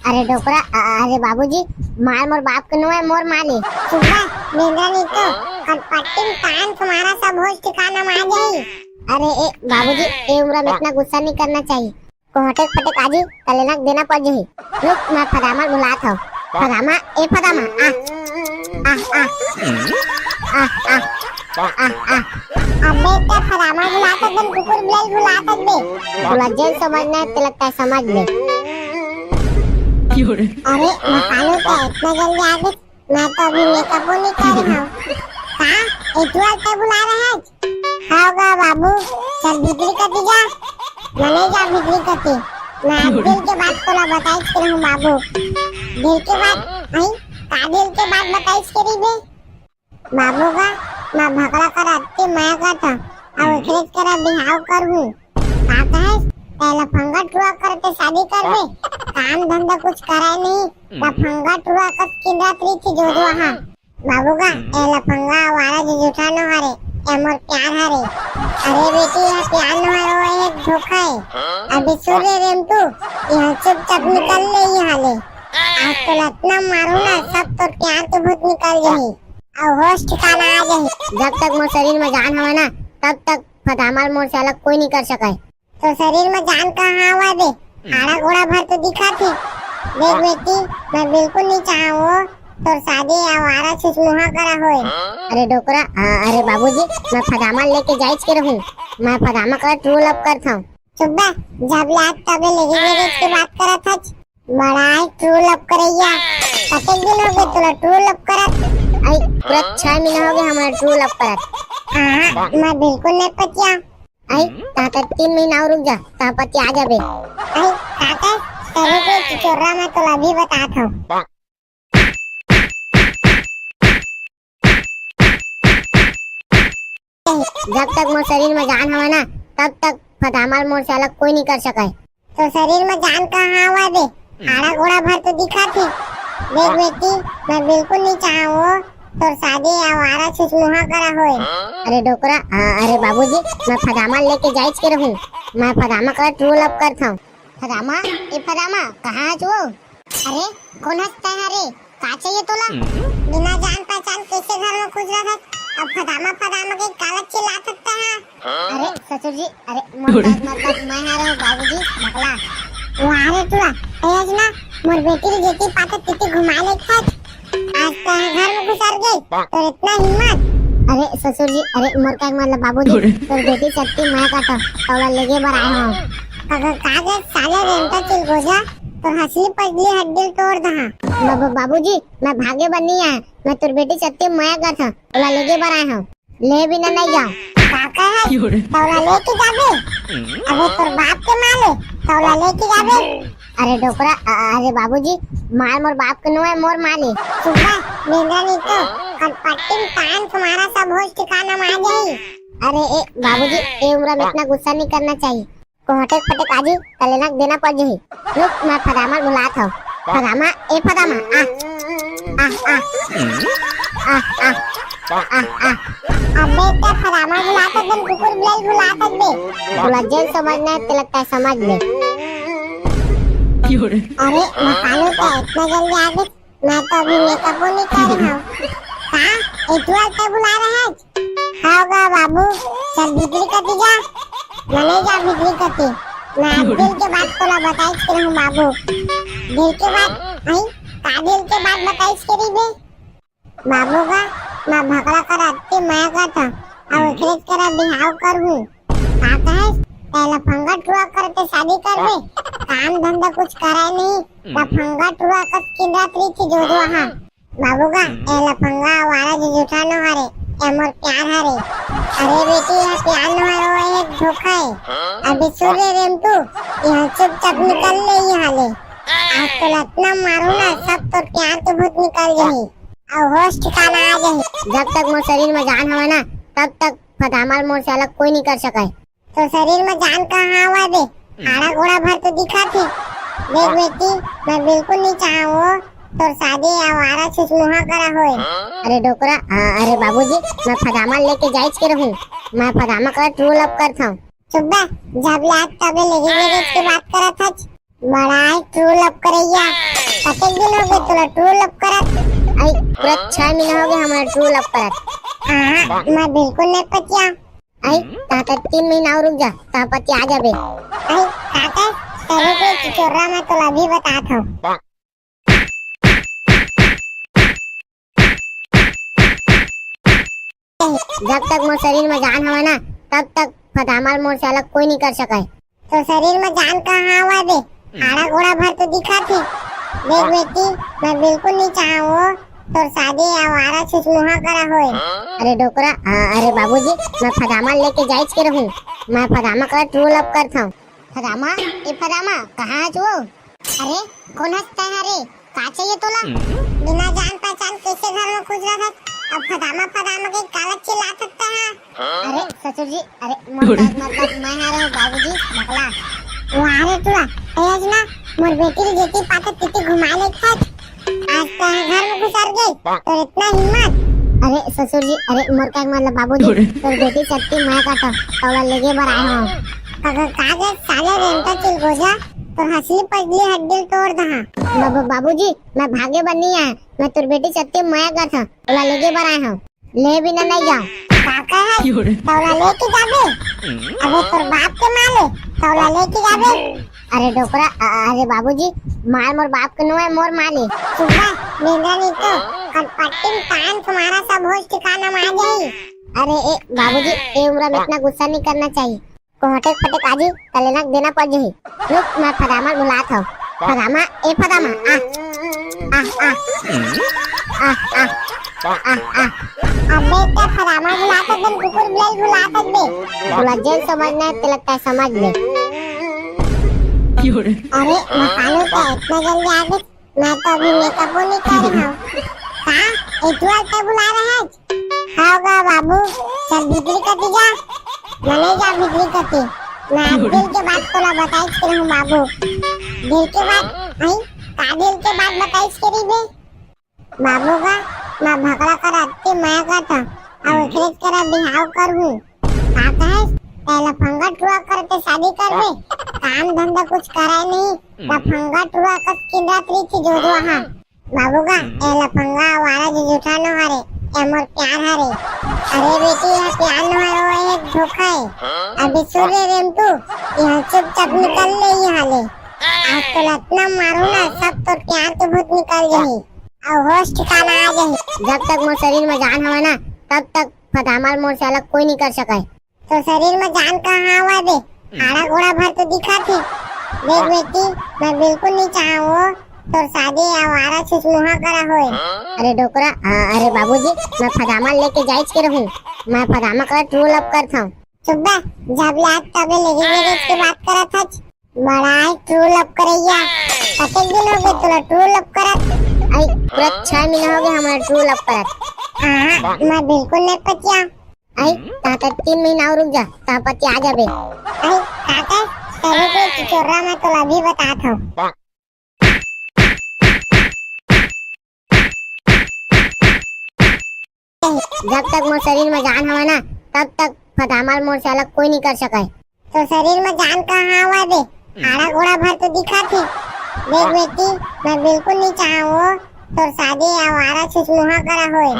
अरे डोकरा, अ-, अरे बाबूजी, माल मोर बाप के नो है, मोर माले। सुबह बेंदरा नहीं तो, कल पट्टी में कान तुम्हारा सब होश ठिकाना में आ जाही। अरे ए बाबूजी, ए उम्र में इतना गुस्सा नहीं करना चाहिए। कोहटे फटे काजी, तलेनक देना पड़ जाही। रुक, मैं फदामा ल बुलात हंव। फदामा, ए फदामा, आ। आ, आ। आ, आ। आ, आ। अबे ते फदामा ल बुलात हस, कुकुर बिलाई ल बुलात हस बे। तोला जेन समझना है, तेला तैं समझ ले। अरे, मकालू, तैं इतना जल्दी आ गे? मैं तो अभी मेकअपो नहीं करे हंव। का? एतुआ ल तैं बुला रहे हस? हाव गा बाबू, चल भीतरी कती जा। मैं नहीं जा भीतरी कती। मैं आज दिल के बात तोला बताइच के रहूं बाबू। दिल के बात? हई? का दिल के बात बताइच के रही बे? बाबू गा, मैं भकला करा अति मया करथंव, अउ एकरेच करा बिहाव करहूं। का कहेस? तैं लफंगा टुरा करा ते शादी करबे? काम धंधा कुछ करय नहीं, लफंगा टुरा कस किंदरात रहिथे जोजवा हा। बाबू गा, ए लफंगा आवारा जुजुठा नो हरे, ए मोर प्यार हरे। अरे बेटी, ए प्यार नो हरे, ओ एक धोखा हे। अभी सुन रे रेमटू, इहां चुपचाप निकल ले इहां ले। आज तोला अतना मारहूं ना, सब तोर प्यार के भूत निकल जाही। अउ होश ठिकाना आ जाही। जब तक मोर शरीर में जान हवय ना, तब तक फदामा ल मोर से अलग कोई नहीं कर सकय। तोर शरीर में जान कहाँ आवय बे? हाड़ा गोड़ा भर तो दिखत हे। देख बेटी, मैं बिल्कुल नहीं चाहंव तोर शादी आवारा छुछमुहा करा होय। अरे डोकरा, आ, अरे बाबूजी, मैं फदामा ल लेके जाइच के रहूं। मैं फदामा करा true love करथंव। चुप बे, जब ले आज तब ले लेगे लेगे के बात करत हच। बड़ा ही true love करइया। कतेक दिन होगे तोला true love करत? अई, पूरा छह महीना होगे हमला true love करत। हाँ, मैं बिल्कुल नहीं पतिया। अई, ता तक तीन महीना अउ रुक जा, ता पतिया जाबे। अई, काका, तोरे के चिचोरा मैं तोला अभी बतात हंव। जब तक मोर शरीर में जान हवय ना, तब तक फदामा ल मोर से अलग कोई नहीं कर सकय। तोर शरीर में जान कहाँ हवय बे? हाड़ा गोड़ा भर तो दिखत हे। देख बेटी, मैं बिल्कुल नहीं चाहंव तोर शादी आवारा छुछमुहा करा होय। अरे डोकरा, आ, अरे बाबूजी, मैं फदामा ल लेके जाइच के रहूं। मैं फदामा करा true love करथंव। फदामा, ए फदामा, कहाँ हच वो? अरे, कोन हस तैं हा रे? का चाहिए तोला? बिना जान पहचान कैसे घर में घुस रहा था? अब फदामा फदामा के काला चिल्लात हस तैं हा? अरे ससुर जी, अरे मोर का, मोर का, मैं हा रहूं बाबूजी, भकला। वाह रे टुरा, तैं आज ना मोर बेटी ल जेती पाते तेती घुमा ले था। आज तैं घर में घुसर गे, तोर इतना हिम्मत? अरे ससुर जी, अरे मोर का मतलब बाबूजी, तोर बेटी सत्ती मैं का तो तोला लेगे बर आए हंव। अगर कागज साले रेंटा चिलगोजा, तोर हसली पजली हड्डी ल तोड़ दहा। बाबू, बाबूजी, मैं भागे बर नहीं आया, मैं तोर बेटी सत्ती मया करथंव, ओला लेगे बर आए हंव। ले बिना नहीं जाओ। का कहे? तोला लेके जाबे? अबे तोर बाप के माले, तोला लेके जाबे? अरे डोकरा, अ-, अरे बाबूजी, माल मोर बाप के नो है, मोर माल है। सुबह बेंदरा नहीं तो कटपट्टी में कान तुम्हारा सब होश ठिकाना में आ जाई। अरे ए बाबूजी, ए उम्र में इतना गुस्सा नहीं करना चाहिए। कोहटे फटे काजी तलेना देना पड़ जही। रुक, मैं फदामा ल बुलात हंव। फदामा, ए फदामा, आ। आ, आ। आ, आ। आ, आ। अबे ते फदामा बुलात हस, कुकुर बिलाई बुलात हस बे। तोला जेन समझना है, तेला तैं समझ ले। अरे, भकालू ते इतना जल्दी आ गे? मैं तो अभी makeup नहीं करे हंव। का? एतुआ ते बुला रहे हस? हाव गा बाबू, चल भीतरी कती जा। मैं नहीं जा भीतरी कती। मैं आज दिल के बात तोला बताइच के रहूं बाबू। दिल के बात? नहीं, का दिल के बात बताइच के रही बे? बाबू गा, मैं भकला करा अति मया करथंव, अउ एकरेच करा बिहाव करहूं। का कहेस? तैं लफंगा टुरा करा ते शादी करबे? काम धंधा कुछ करय नहीं, लफंगा टुरा कस किंदरात रहिथे जोजवा हा। बाबू गा, ए लफंगा आवारा जुजुठा नो हरे, ए मोर प्यार हरे। अरे बेटी, ए प्यार नो हरे, ओ एक धोखा हे। अभी सुन रे रेमटू, इहां चुपचाप निकल ले इहां ले। आज तोला अतना मारहूं ना, सब तोर प्यार के भूत निकल जाही। अउ होश ठिकाना आ जाही। जब तक मोर शरीर में जान हवय ना, तब तक फदामा ल मोर से अलग कोई नहीं कर सकय। तोर शरीर में जान कहाँ हवय बे? हाड़ा गोड़ा भर तो दिखत हे। देख बेटी, मैं बिल्कुल नहीं चाहंव तोर शादी आवारा छुछमुहा करा होय। अरे डोकरा, अ-, अरे बाबूजी, मैं फदामा ल लेके जाइच के रहूं। मैं फदामा करा true love करथंव। चुप बे, जब ले आज तब ले लेगे लेगे के बात करत हच। बड़ा ही true love करइया। कतेक दिन होगे तोला true love करत? अई, पूरा छह महीना होगे हमला true love करत। हाँ, मैं बिल्कुल नहीं पतिया। अई, ता तक तीन महीना अउ रुक जा, ता पतिया जाबे। अई, काका, तेरे को चिचोरा मैं तोला अभी बतात हंव। जब तक मोर शरीर में जान हवय ना, तब तक फदामा ल मोर से अलग कोई नहीं कर सकय। तोर शरीर में जान कहाँ हवय बे? हाड़ा गोड़ा भर तो दिखत हे। देख बेटी, मैं बिल्कुल नहीं चाहंव तोर शादी आवारा छुछमुहा करा होय। अरे डोकरा, अ-, अरे बाबूजी, मैं फदामा ल लेके जाइच के रहूं। मैं फदामा करा true love करथंव। फदामा, ए फदामा, कहाँ हच वो? अरे, कोन हस तैं हा रे? का चाहिए तोला? बिना जान पहचान कैसे घर में घुस रहा था? अब फदामा फदामा के काला चिल्लात हस तैं हा? अरे ससुर जी, अरे मोर का मतलब मैं हा रे बाबूजी, भकला। वाह रे टुरा, ए अजना, मोर बेटी ल जेती पाथे तेती घुमाय लेगथस। आज तैं घर में घुसर गे, तोर इतना हिम्मत। अरे ससुर जी, अरे मोर का मतलब बाबूजी, तोर बेटी सत्ती मैं का त तोला लेगे बर आय हंव। का, का, का गे साले रेंटा चिलगोजा, तोर हसली पसली हड्डी ल तोड़ दहा। बाबू, बाबूजी, मैं भागे बर नइ आय, मैं तोर बेटी सत्ती मैं का त तोला लेगे बर आय हंव। ले बिना नइ जांव। का कहे? तोला लेके जाबे? अबे तोर बाप के माँ ले, तोला लेके जाबे? अरे डोकरा, अ-, अरे बाबूजी, मार मोर बाप के नोहे, मोर माँ ले। चुप बे, बेंदरा नहीं तो, कनपट्टी में तान के मारहूं, सब होश ठिकाना में आ जाही। अरे ए बाबूजी, ए उम्र में इतना गुस्सा नहीं करना चाहिए। कोहटे फटे काजी तलेनक देना पड़ जही। रुक, मैं फदामा ल बुलात हंव। फदामा, ए फदामा, आ। आ, आ। आ, आ। आ, आ। अबे तैं फदामा ल बुलात हस, कुकुर बिलाई ल बुलात हस बे। तोला जेन समझना हे, तेला तैं समझ ले। अरे, मकालू तैं इतना जल्दी आ गे? मैं तो अभी मेकअपो नहीं करे हंव। का? ए टुरा ल तैं बुलाय रहे हस? हाव गा बाबू, चल भीतरी कती जा। मैं नहीं जांव भीतरी कती। मैं आज दिल के बात तोला बताइस के रहूं बाबू। दिल के बात? आई, का दिल के बात बताइस के रही बे? बाबू गा, मैं भकला करा अत्ती मया करत हंव, अउ एकरेच करा बिहाव करहूं। का कहेस? तैं लफंगा टुरा करा करा शादी करबे? काम धंधा कुछ करय नहीं, लफंगा टुरा कस किंदरात रहिथे जोजवा हा। बाबू गा, ए लफंगा आवारा जो जूठा नोहे रे, ए मोर प्यार हरे। अरे बेटी, ए प्यार नोहे, ओ एक धोखा हे। अभी सुन रे रेमटू, इहां चुपचाप निकल ले इहां ले। आज तोला अतना मारहूं ना, सब तोर प्यार के भूत निकल जाही। अउ होश ठिकाना आ जाही। जब तक मोर शरीर में जान हवय ना, तब तक फदामा ल मोर से अलग कोई नहीं कर सकय। तोर शरीर में जान कहाँ हवय बे? हाड़ा गोड़ा भर तो दिखत हे। देख बेटी, मैं बिल्कुल नहीं चाहंव तोर शादी आवारा छुछमुहा करा होय। अरे डोकरा, अ-, अरे बाबूजी, मैं फदामा ल लेके जाइच के रहूं। मैं फदामा करा true love करत हंव। चुप बे, जब ले आज तब ले लेके जाइच के बात करत हस। बड़ा ही true love करइया। कतेक दिन होगे तोला true love करत? आई, पूरा छह महीना होगे हमला true love करत। हाँ, मैं बिल्कुल नहीं पतियां। आई, तहां तीन महीना अउ रुक जा, तहां पतिया जाबे। आई, का कहे? चलो कोई चिचोरा, मैं तोला अभी बतात हंव। जब तक मोर शरीर में जान हवय ना, तब तक फदामा ल मोर से अलग कोई नहीं कर सकय। तोर शरीर में जान कहाँ हवय बे? हाड़ा गोड़ा भर तो दिखत हे। देख बेटी, मैं बिल्कुल नहीं चाहंव तोर शादी आवारा छुछमुहा करा होय।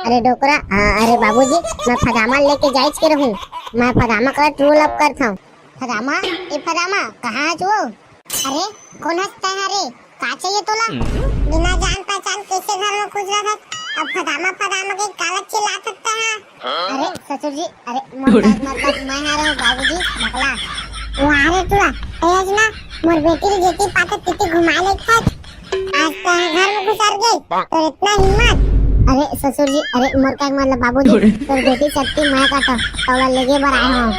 अरे डोकरा, अ-, अरे बाबूजी, मैं फदामा ल लेके जाइच के रहूं। मैं फदामा करा true love करत हंव। फदामा, ए फदामा, कहाँ हस वो? अरे, कोन हस तैं हा रे? का चाहिए तोला? बिना जान पहचान कैसे घर में घुस रहा था? अब फदामा फदामा के काला चिल्लात हस तैं हा? अरे ससुर जी, अरे मोर का मतलब मैं हा रे बाबूजी, भकला। वाह रे टुरा, ए अजना, मोर बेटी ल जेती पाथे तेती घुमाय लेगथस। आज तैं घर में घुसर गे, तोर इतना हिम्मत। अरे ससुर जी, अरे मोर का मतलब बाबूजी, तोर बेटी सत्ती मैं का त तोला लेगे बर आय हंव।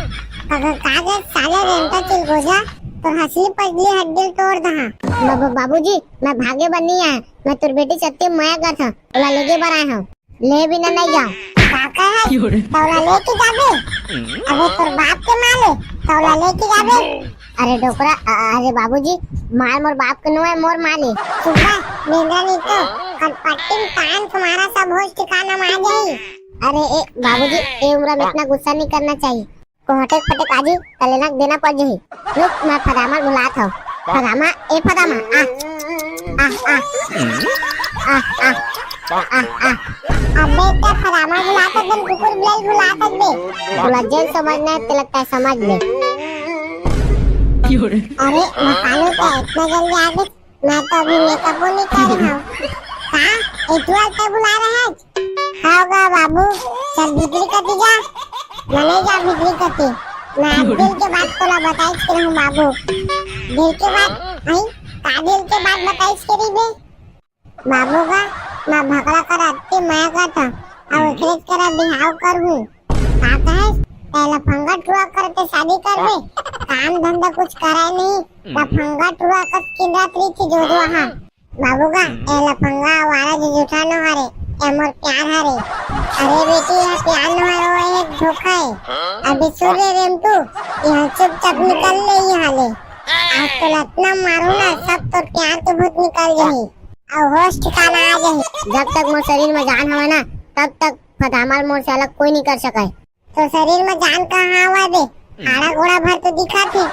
अगर का गे साले रेंटा चिलगोजा, तोर हसली पसली हड्डी ल तोड़ दहा। बाबू, बाबूजी, मैं भागे बर नहीं आय, मैं तोर बेटी सत्ती मया करत हंव, तोला लेगे बर आय हंव। ले बिना नहीं जांव। का कहे? तोला लेके जाबे? अबे तोर बाप के माँ ले, तोला लेके जाबे? अरे डोकरा, अ-, अरे बाबूजी, मार मोर बाप के नोहे, मोर माँ ले। चुप बे, बेंदरा नहीं तो, कनपट्टी में तान के मारहूं, सब होश ठिकाना में आ जाही। अरे ए बाबूजी, ए उम्र में इतना गुस्सा नहीं करना चाहिए। कोहटे फटे काजी तलेनक देना पड़ जही। रुक, मैं फदामा ल बुलात हंव। फदामा, ए फदामा, आ। आ, आ। आ, आ। आ, आ। अबे तैं फदामा ल बुलात हस, कुकुर बिलाई ल बुलात हस बे। तोला जेन समझना हे, तेला तैं समझ ले। अरे, मकालू तैं इतना जल्दी आ गे? मैं तो अभी मेकअपो नहीं करे हंव। का? ए टुरा ल तैं बुलाय रहे हस? हाव गा बाबू, चल भीतरी कती जा। मैं नहीं जांव भीतरी कती। मैं आज दिल के बात तोला बताइच के रहूं बाबू। दिल के बात? आई, का दिल के बात बताइच के रही बे? बाबू गा, मैं भकला करा अत्ती मया करत हंव, अउ एकरेच करा बिहाव करहूं। का कहेस? तैं लफंगा टुरा करा करा शादी करबे? काम धंधा कुछ करय नहीं, लफंगा टुरा कस किंदरात रहिथे जोजवा हा। बाबू गा, ए लफंगा आवारा जो जूठा नोहे रे, ए मोर प्यार हरे। अरे बेटी, ये प्यार नोहे, वो एक धोखा है। अभी सुन रे रेमटू, यहाँ चुपचाप निकल ले यहाँ ले। आज तो लतना मारू ना, सब तोर प्यार के भूत निकल जाही। अउ होश ठिकाना आ जाही। जब तक मोर शरीर में जान हवे ना, तब तक फदामा ल मोर से अलग कोई नहीं कर सके। तोर शरीर में जान कहाँ हवय बे? हाड़ा गोड़ा भर तो दिखत हे।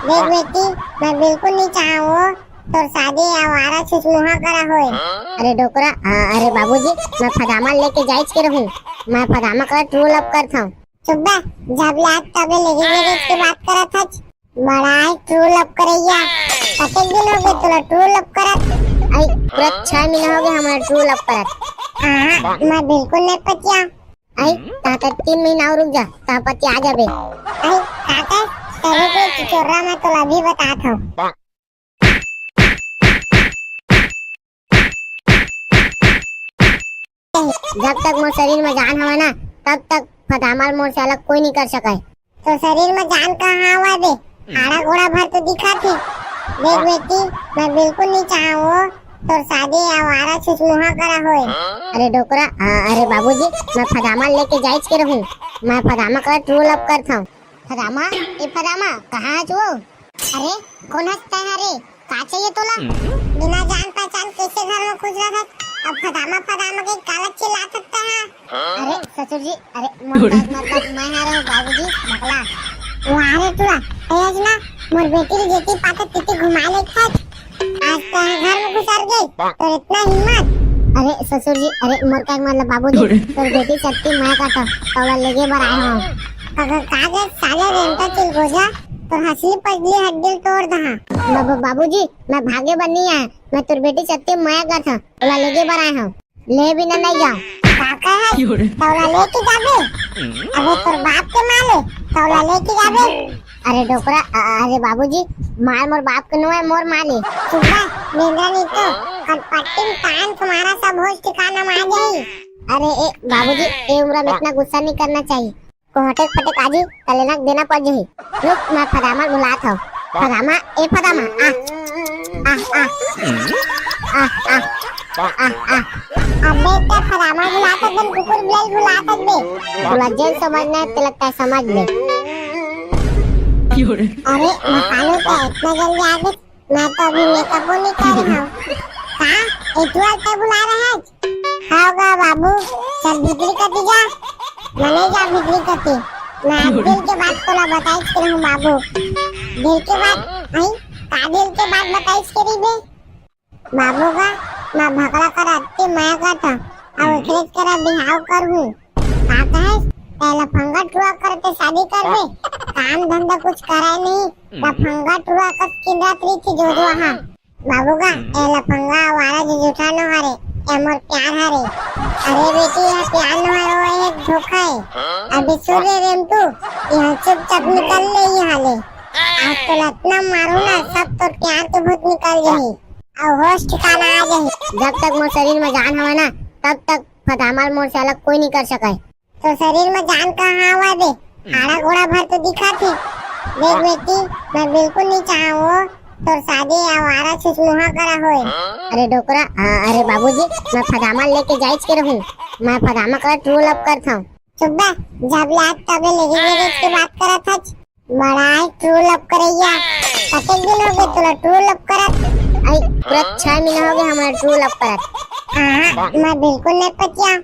देख बेटी, मैं बिल्कुल नहीं चाहूँ तोर शादी आवारा छुछमुहा करा होए। अरे डोकरा, आ, अरे बाबूजी, मैं फदामा लेके जाइच के रहूं। मैं फदामा करा true love करत हूँ। चुप बे, जब ले आज तबे लेके गेले के बात करत हच। बड़ा है true love करैया। कतेक दिन हो गए तोला true love करत? आई, पूरा छह महीना हो गए हमारा true love करत। हाँ, मैं बिल्कुल नहीं पतिया। आई, ता तक तीन महीना और रुक जा, ता पति आ जाबे। आई, काका, तेरे को चिचोरा मैं तोला अभी बतात हूँ। जब तक मोर शरीर में जान हवे ना, तब तक फदामा ल मोर से अलग कोई नहीं कर सके। तो शरीर में जान कहाँ हवे बे? हाड़ा गोड़ा भर तो दिखत हे। देख बेटी, मैं बिल्कुल नहीं चाहूँ तोर शादी आवारा छुछमुहा करा होए। अरे डोकरा, आ, अरे बाबूजी, मैं फदामा लेके जाइच के रहूं। मैं फदामा करा true love करत हूँ। फदामा, ए फदामा, कहाँ हच वो? अरे, कोन हस तैं ह रे? का चाहिए तोला? बिना जान पहचान कैसे घर में घुस रहा था? अब फदामा फदामा के काला चिल्ला सकता है। अरे ससुर जी, अरे मोर बात मतलब मैं आ रहा हूँ बाबूजी, बकला। वाह रे टुरा, तेज ना, मोर बेटी के जेती पाता तेती घुमा ले खेत। आज तैं घर में घुसर गई, तोर इतना हिम्मत? अरे ससुर जी, अरे मोर का मतलब बाबूजी, तोर बेटी सत्ती मैं का था, तोला लेगे बर आए हूँ। अगर कागज साले रेंटा चिलगोजा, तोर हसली पजली हड्डी तोड़ दहा। बाबू, बाबूजी, मैं भागे बर नहीं आया, मैं तोर बेटी सत्ती मैं का था, तोला लेगे बर आए हूँ। ले बिना नहीं जाओ। का कहे? तोला लेके जाबे? अबे तोर बाप के माले, तोला लेके जाबे? अरे डोकरा, अ-, अरे बाबूजी, माल मोर बाप के नो है, मोर माले। सुबह बेंदरा नहीं तो कटपट्टी में कान तुम्हारा सब होश ठिकाना में आ जाई। अरे ए बाबूजी, ए उम्र में इतना गुस्सा नहीं करना चाहिए। कोहटे फटे काजी तलेना देना पड़ जही। रुक, मैं फदामा बुलात हूँ। फदामा, ए फदामा, आ, आ, आ, आ, आ, आ, आ। अबे, ते फदामा बुलात हस, कुकुर बिलाई बुलात हस बे। तोला जेन समझना है, ते लगता है समझ ले। अरे, मकानू, ते इतना जल्दी आ गए? मैं तो अभी मेकअप नहीं करे हूँ। का? एतुआ ते बुला रहे हैं? हाँ गा बाबू, चल भीतरी कती जा। मैं नहीं जा भीतरी कती। मैं अब दिल के बात तोला बताइस के रहूँ बाबू। दिल के बात, नहीं? का दिल के बात बताइस के रही बे? बाबू गा, मैं भकला कर अत्ती मया का था। अब एकरे करा बिहाव कर हूँ। का कहेस? ते लफंगा टुरा करके शादी करबे? काम धंधा कुछ करे नहीं। लफंगा टुरा कस किंदात रही थी जो जो हाँ। बाबू गा, ए लफंगा आवारा जो जूठा नो हरे, ए मोर प्यार हरे। अरे बेटी, ये प्यार नो हरे, वो एक धोखा है। अभी सुन रे रेमटू, यहाँ चुपचाप निकल ले यहाँ ले। आज तो लतना मारू ना, सब तो प्यार के भूत निकल जाही। अब होश ठिकाना आ जाही। जब तक मोर शरीर में जान हवे ना, तब तक फदामा ल मोर से अलग कोई नहीं कर सके। तो शरीर में जान कहाँ हवय बे? हाड़ा गोड़ा भर तो दिखत हे। देख बेटी, मैं बिल्कुल नहीं चाहूँ तोर शादी आवारा छुछमुहा करा होए। अरे डोकरा, आ, अरे बाबूजी, मैं फदामा लेके जाइच के रहूँ। मैं फदामा करा true love करत हूँ। चुप बे, जब ले आज तबे लेके गेले के बात करत हच। बड़ा है true love करैया। कतेक दिन हो गए तोला true love करत? आई, पूरा छह महीना हो गए हमारा true love करत। हाँ, मैं बिल्कुल नहीं पतिया।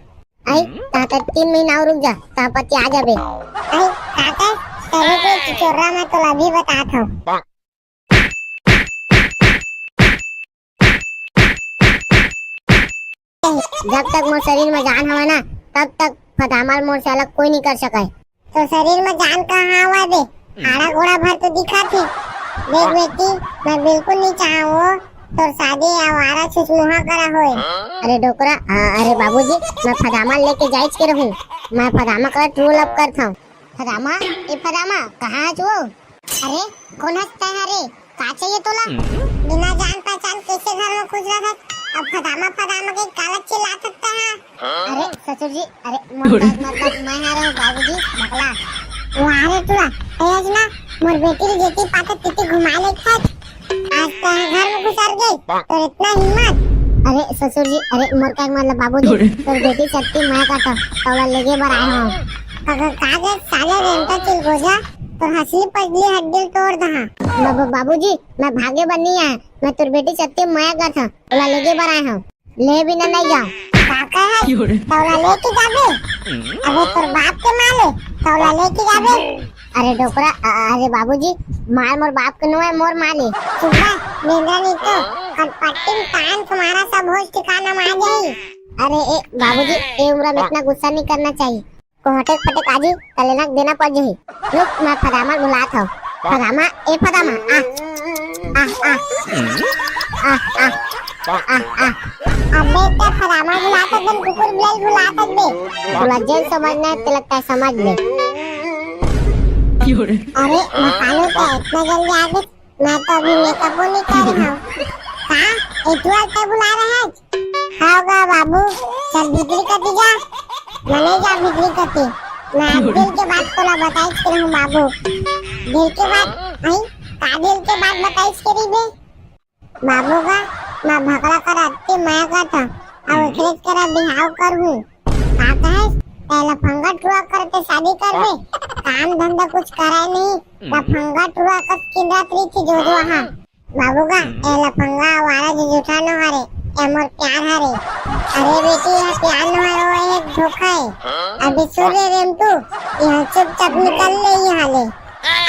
आई, ता तक तीन महीना और रुक जा, ता पति आ जाबे। आई, काका, तेरे को चिचोरा मैं तोला अभी बतात हूँ। जब तक मोर शरीर में जान हवे ना, तब तक फदामा ल मोर से अलग कोई नहीं कर सके। तो शरीर में जान कहाँ हवय बे? हाड़ा गोड़ा भर तो दिखत हे। देख बेटी, मैं बिल्कुल नहीं चाहूँ तोर शादी आवारा छुछमुहा करा होए। अरे डोकरा, आ, अरे बाबूजी, मैं फदामा लेके जाइच के रहूँ। मैं फदामा करा true love करत हूँ। फदामा, ए फदामा, कहाँ हच वो? अरे, कोन हस तैं ह रे? का चाहिए तोला? बिना जान पहचान कैसे घर में घुस रहा था? अब फदामा फदामा के काला चिल्ला सकता है। अरे ससुर जी, अरे मोर बात मतलब मैं आ रहा हूँ बाबूजी, बकला। वाह रे टुरा, तेज ना, मोर बेटी की जेती पाता तिती घुमा ले खेत। आज तो घर में घुसर गई, तो इतना हिम्मत। अरे ससुर जी, अरे मोर का मतलब बाबूजी, तोर बेटी सत्ती मैं का तो तौला लेगे बर आए हो। का, का, का गे साले रेंटा चिलगोजा, तोर हसली पजली हड्डी तोड़ दहा। बाबू, बाबूजी, मैं भागे बर नहीं आया, मैं तोर बेटी सत्ती मैं का था तौला लेगे बर आए हो। ले बिना नहीं जाओ। का कहे? तौला लेके जाबे? अबे तोर बाप के माले, तौला लेके जाबे? अरे डोकरा, अ-, अरे बाबूजी, माल मोर बाप के नो है, मोर माल है। चुप बे, बेंदरा नहीं तो, कनपट्टी में कान तुम्हारा सब होश ठिकाना में आ जाई। अरे ए बाबूजी, ए उम्र में इतना गुस्सा नहीं करना चाहिए। कोहटे फटे काजी, तलेनक देना पड़ जाही। रुक, मैं फदामा बुलात हूँ। फदामा, ए फदामा, आ, आ, आ, आ, आ, आ, आ। अबे ते फदामा बुलात हस, कुकुर बिलाई बुलात हस बे। बोला जेन समझना है, तिलक का समझ ले। अरे, मकानों का इतना जल्दी आ गए? मैं तो अभी मेकअप नहीं कर रहा हूँ। हाँ, एतुआ ते बुला रहे हैं? हाँ गा बाबू, चल भीतरी कती जा। मने जा भीतरी कती। मैं आज दिल के बात तोला बताइस के रहूं बाबू। दिल के बात, हैं? का दिल के बात बताइस के रही बे? बाबू गा, मैं भकला कर अत्ते मया करत हूँ। अब ओकरे करा बिहाव करहूँ। का कहेस? पहला फंगा टुआ करके शादी करबे। काम धंधा कुछ कराए नहीं। लफंगा टुआ कस किंदात रही थी जो जो हाँ। बाबू गा, ए लफंगा आवारा जो जूठा नो हरे, ए मोर प्यार हरे। अरे बेटी, यह प्यार नो हरे, वो एक धोखा है। अभी सुन रे रेमटू, यहाँ चुपचाप निकल ले यहाँ ले।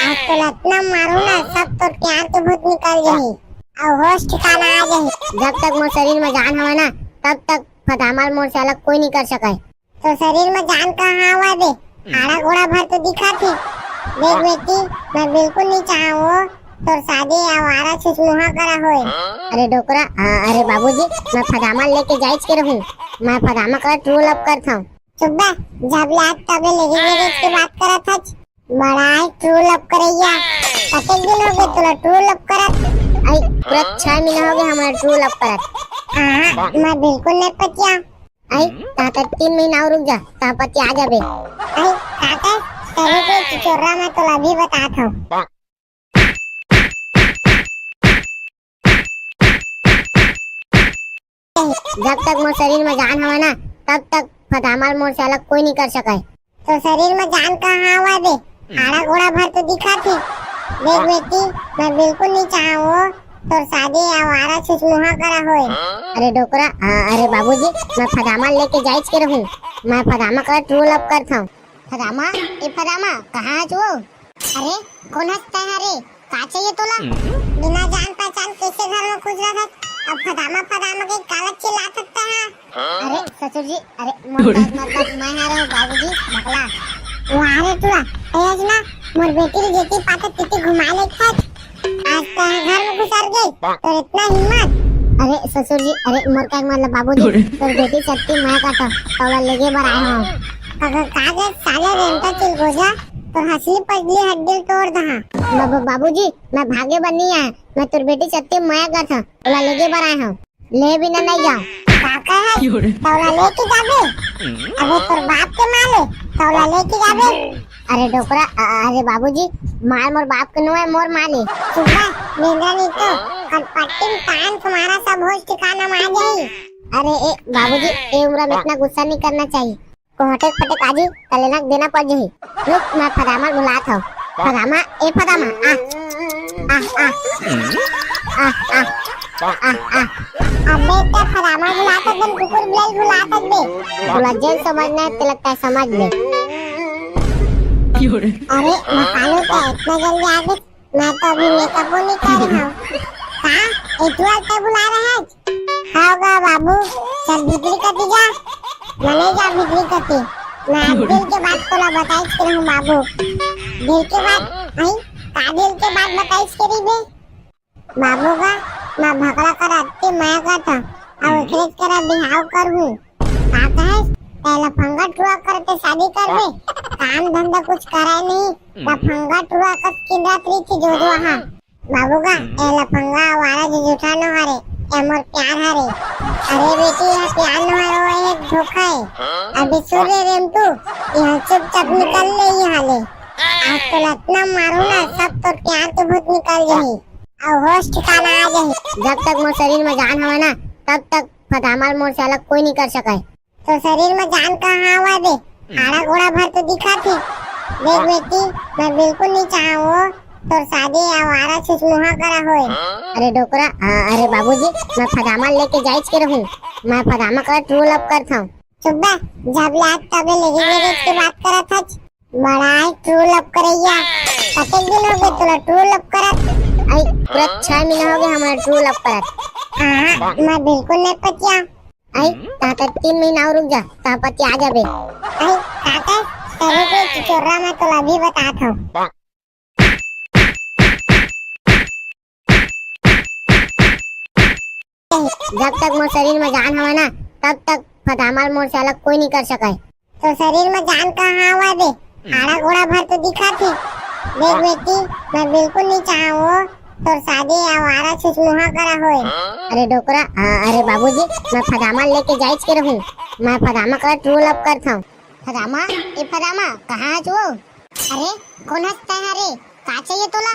आज तो लतना मारू ना, सब तो प्यार के भूत निकल जाही। और होश ठिकाना आ जाही। जब तक मोर शरीर में जान हवे ना, तब तक फदामल मोर से अलग कोई नहीं कर सके। तो शरीर में जान कहाँ आवा बे? आड़ा गोड़ा भर तो दिखा थे। देख बेटी, मैं बिल्कुल नहीं चाहूँ तोर शादी आवारा छुछमुहा करा होए। अरे डोकरा, आ, अरे बाबूजी, मैं फदामा लेके जाइच के रहूं। मैं फदामा करा true love करत हूँ। चुप बे, जब ले आज तबे लेके गेले की बात करत हच। बड़ा है true love करैया। कतेक दिन हो गए तोला true love करत? आई, पूरा छह महीना हो गए हमारा true love करत। हाँ, मैं बिल्कुल नहीं पतिया। आई, ता तक तीन महीना और रुक जा, ता पति आ जाबे। आई, काटे, तेरे को चिचोरा मैं तोला अभी बतात हूँ। जब तक मोर शरीर में जान हवे ना, तब तक फदामल मोर से अलग कोई नहीं कर सके। तो शरीर में जान कहाँ हवे बे? आड़ा गोड़ा भर तो दिखा थे। देख बेटी, मैं बिल्कुल नहीं चाहूँ तोर शादी आवारा छुछमुहा करा होए। अरे डोकरा, आ, अरे बाबूजी, मैं फदामा लेके जाइच के रहूं। मैं फदामा करा true love करत हूँ। फदामा, ए फदामा, कहाँ है तू? अरे, कौन हंसता है रे? का चाहिए तोला? बिना जान पहचान कैसे घर में घुस रहा था? अब फदामा फदामा के काला चिल्ला सकता है। अरे ससुर जी, अरे मोर बात मत बात, मैं आ रहा हूँ बाबूजी, बकला। वाह रे टुआ, तेज ना, मोर बेटी के जेती पाते तेती घुमा ले खेत। आज तो घर में घुसर गई, तो इतना हिम्मत। अरे ससुर जी, अरे मोर का मतलब बाबूजी, तोर बेटी सत्ती मैं का तो तौला लेगे बर आए हो। अगर का गे साले रेंटा चिलगोजा, तोर हसली पजली हड्डी तोड़ दहा। बाबू, बाबूजी, मैं भागे बर नहीं आया, मैं तोर बेटी सत्ती मैं का था तौला लेगे बर आए हो। ले बिना नहीं जाओ। का कहे? तौला लेके जाबे? अबे तोर बाप के माले, तौला लेके जाबे? अरे डोकरा, अ-, अरे बाबूजी, माल मोर बाप के नो है, मोर माले। सुबह निंदा नहीं तो कनपट्टी में कान तुम्हारा सब होश ठिकाना में आ जाई। अरे ए बाबूजी, ए उम्र में इतना गुस्सा नहीं करना चाहिए। कोहटे फटे काजी, तलेनक देना पड़ जाही। रुक, मैं फदामा बुलात हूँ। फदामा, ए फदामा, आ, आ, आ, आ, आ, आ, आ। अबे ते फदामा बुलात हस, कुकुर बिलाई बुलात हस बे। तोला जेन समझना है, तिलक तय समझ ले। अरे, मकानों का इतना जल्दी आ गए? मैं तो अभी मेकअप नहीं करे हूँ। का? एतुआ ते बुला रहे हैं? हाँ गा बाबू, चल भीतरी कती जा। मने जा भीतरी कती। मैं आज दिल के बात तोला बताइस के रहूं बाबू। दिल के बात? आई? का दिल के बात बताइस के रही बे? बाबू गा, मैं भकरा कर अत्ती मया का था। अब एकरे करा बिहाव करहूँ। का कहेस? पहला फंगा टुआ करके शादी करबे। काम धंधा कुछ कराए नहीं। लफंगा टुआ कस किंदात रही थी जो जो हाँ। बाबू गा, ए लफंगा आवारा जो जूठा नो हरे, ए मोर प्यार हरे। अरे बेटी, यह प्यार नो हरे, वो एक धोखा है। अभी सुन रे रेमटू, यहाँ चुपचाप निकल ले यहाँ ले। आज तो लतना मारू ना, सब तो प्यार के भूत निकल जाही। और होश ठिकाना आ जाही। जब तक मोर शरीर में जान हवे ना, तब तक फदामा ल मोर से अलग कोई नहीं कर सकय। तोर शरीर में जान कहाँ हवय बे? आड़ा गोड़ा भर तो दिखत हे। देख बेटी, मैं बिल्कुल नहीं चाहूँ वो तोर शादी आवारा छुछमुहा करा होए। अरे डोकरा, आ, अरे बाबूजी, मैं फदामा ल लेके जाइच के रहूँ। मैं फदामा करा true love करथंव। चुप बे, जब ले आज तबे लेगे लेगे के बात करत हच। बड़ा ही true love करइया। कतेक दिन हो गए तोला true love करत? अई, पूरा छह महीना हो गए हमारा true love करत। हाँ, मैं बिल्कुल नहीं पतिया। अई, ता तक तीन महीना और रुक जा, ता पतिया जाबे। अई, काका, तेरे को चिचोरा मैं तोला अभी बताथंव। जब तक मोर शरीर में जान हवय ना, तब तक फदामा ल मोर से अलग कोई नहीं कर सकय। तोर शरीर में जान कहाँ हवय बे? आड़ा गोड़ा भर तो दिखत हे। देख बेटी, मैं बिल्कुल नहीं चाहूँ वो तोर शादी आवारा छुछमुहा करा होए। अरे डोकरा, आ, अरे बाबूजी, मैं फदामा ल लेके जाइच के रहूँ। मैं फदामा करा true love करथंव। फदामा, ए फदामा, कहाँ हच वो? अरे, कोन हस तैं ह रे? का चाहिए तोला?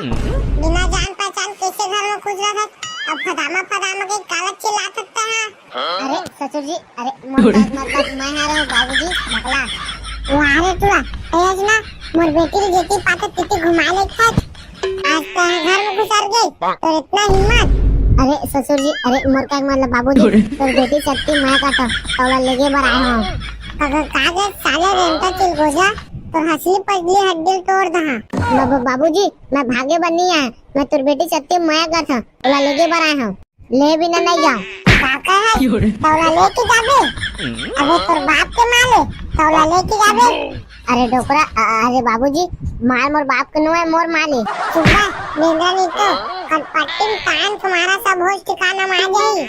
बिना जान पहचान कैसे घर में घुस रहा था? अब फदामा फदामा के काला चिल्ला सकता है। अरे ससुर जी, अरे मोर बात, मोर बात, मैं आ रहा हूँ बाबूजी, बकला। वाह रे टुरा, तेज ना, मोर बेटी री जेती पाते तिती घुमा ले खत। आज तैं घर में घुसर गई, तोर इतना हिम्मत? अरे ससुर जी, अरे मोर का मतलब बाबूजी, तोर बेटी सत्ती मैं का तो तौला लेगे बर आए हूँ। अगर कागज साले रेंटा चिलगोजा, तोर हसली पजली हड्डी तोड़ दहा। बाबू, बाबूजी, मैं भागे बर नहीं आया, मैं तोर बेटी सत्ती मया करत हूँ, ओला लेगे बर आए हूँ, ले बिना नहीं जाऊँ। का कहे? तौला लेके जाबे? अबे तोर बाप के माले, तौला लेके जाबे? अरे डोकरा, अ-, अरे बाबूजी, माल मोर बाप के नो है, मोर माले। चुप बे, बेंदरा नहीं तो, कटपट्टी में कान तुम्हारा सब होश ठिकाना में आ जाई।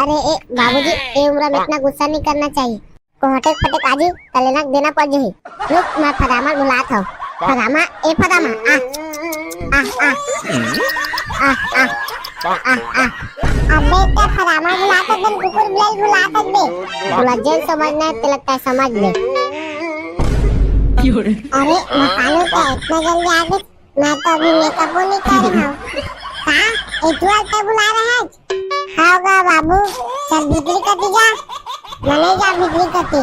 अरे ए बाबूजी, ए उम्र में इतना गुस्सा नहीं करना चाहिए। कोहटे फटे काजी तलेनक देना पड़ जही। रुक, मैं फदामा बुलात हूँ। फदामा, ए फदामा, आ, आ, आ, आ, आ, आ, आ। अबे ते फदामा बुलात हन, कुकुर बिलाई बुलात हन बे। तोला जेन समझना है, ते लगता है समझ ले। अरे, मकालू ते इतना जल्दी आ गए। मैं तो अभी मेकअपो नहीं करे हूँ। का? एतुआ ते बुला रहे हैं? हाँ गा बाबू, चल भीतरी कती जा। मैं नहीं जा भीतरी कती।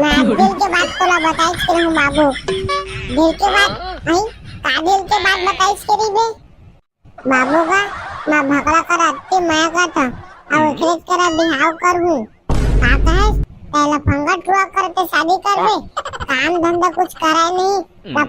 मैं आज दिल के बात तोला बताइस के रहूँ बाबू। दिल के बात? नहीं, का दिल के बात बताइस के रही बे? बाबू गा, मैं भकला कर अत्ती मया करत हूँ। अब एकरे करा बिहाव कर हूँ। का कहेस? पहला फंगट हुआ करके शादी करबे, काम धंधा कुछ करे नहीं, ना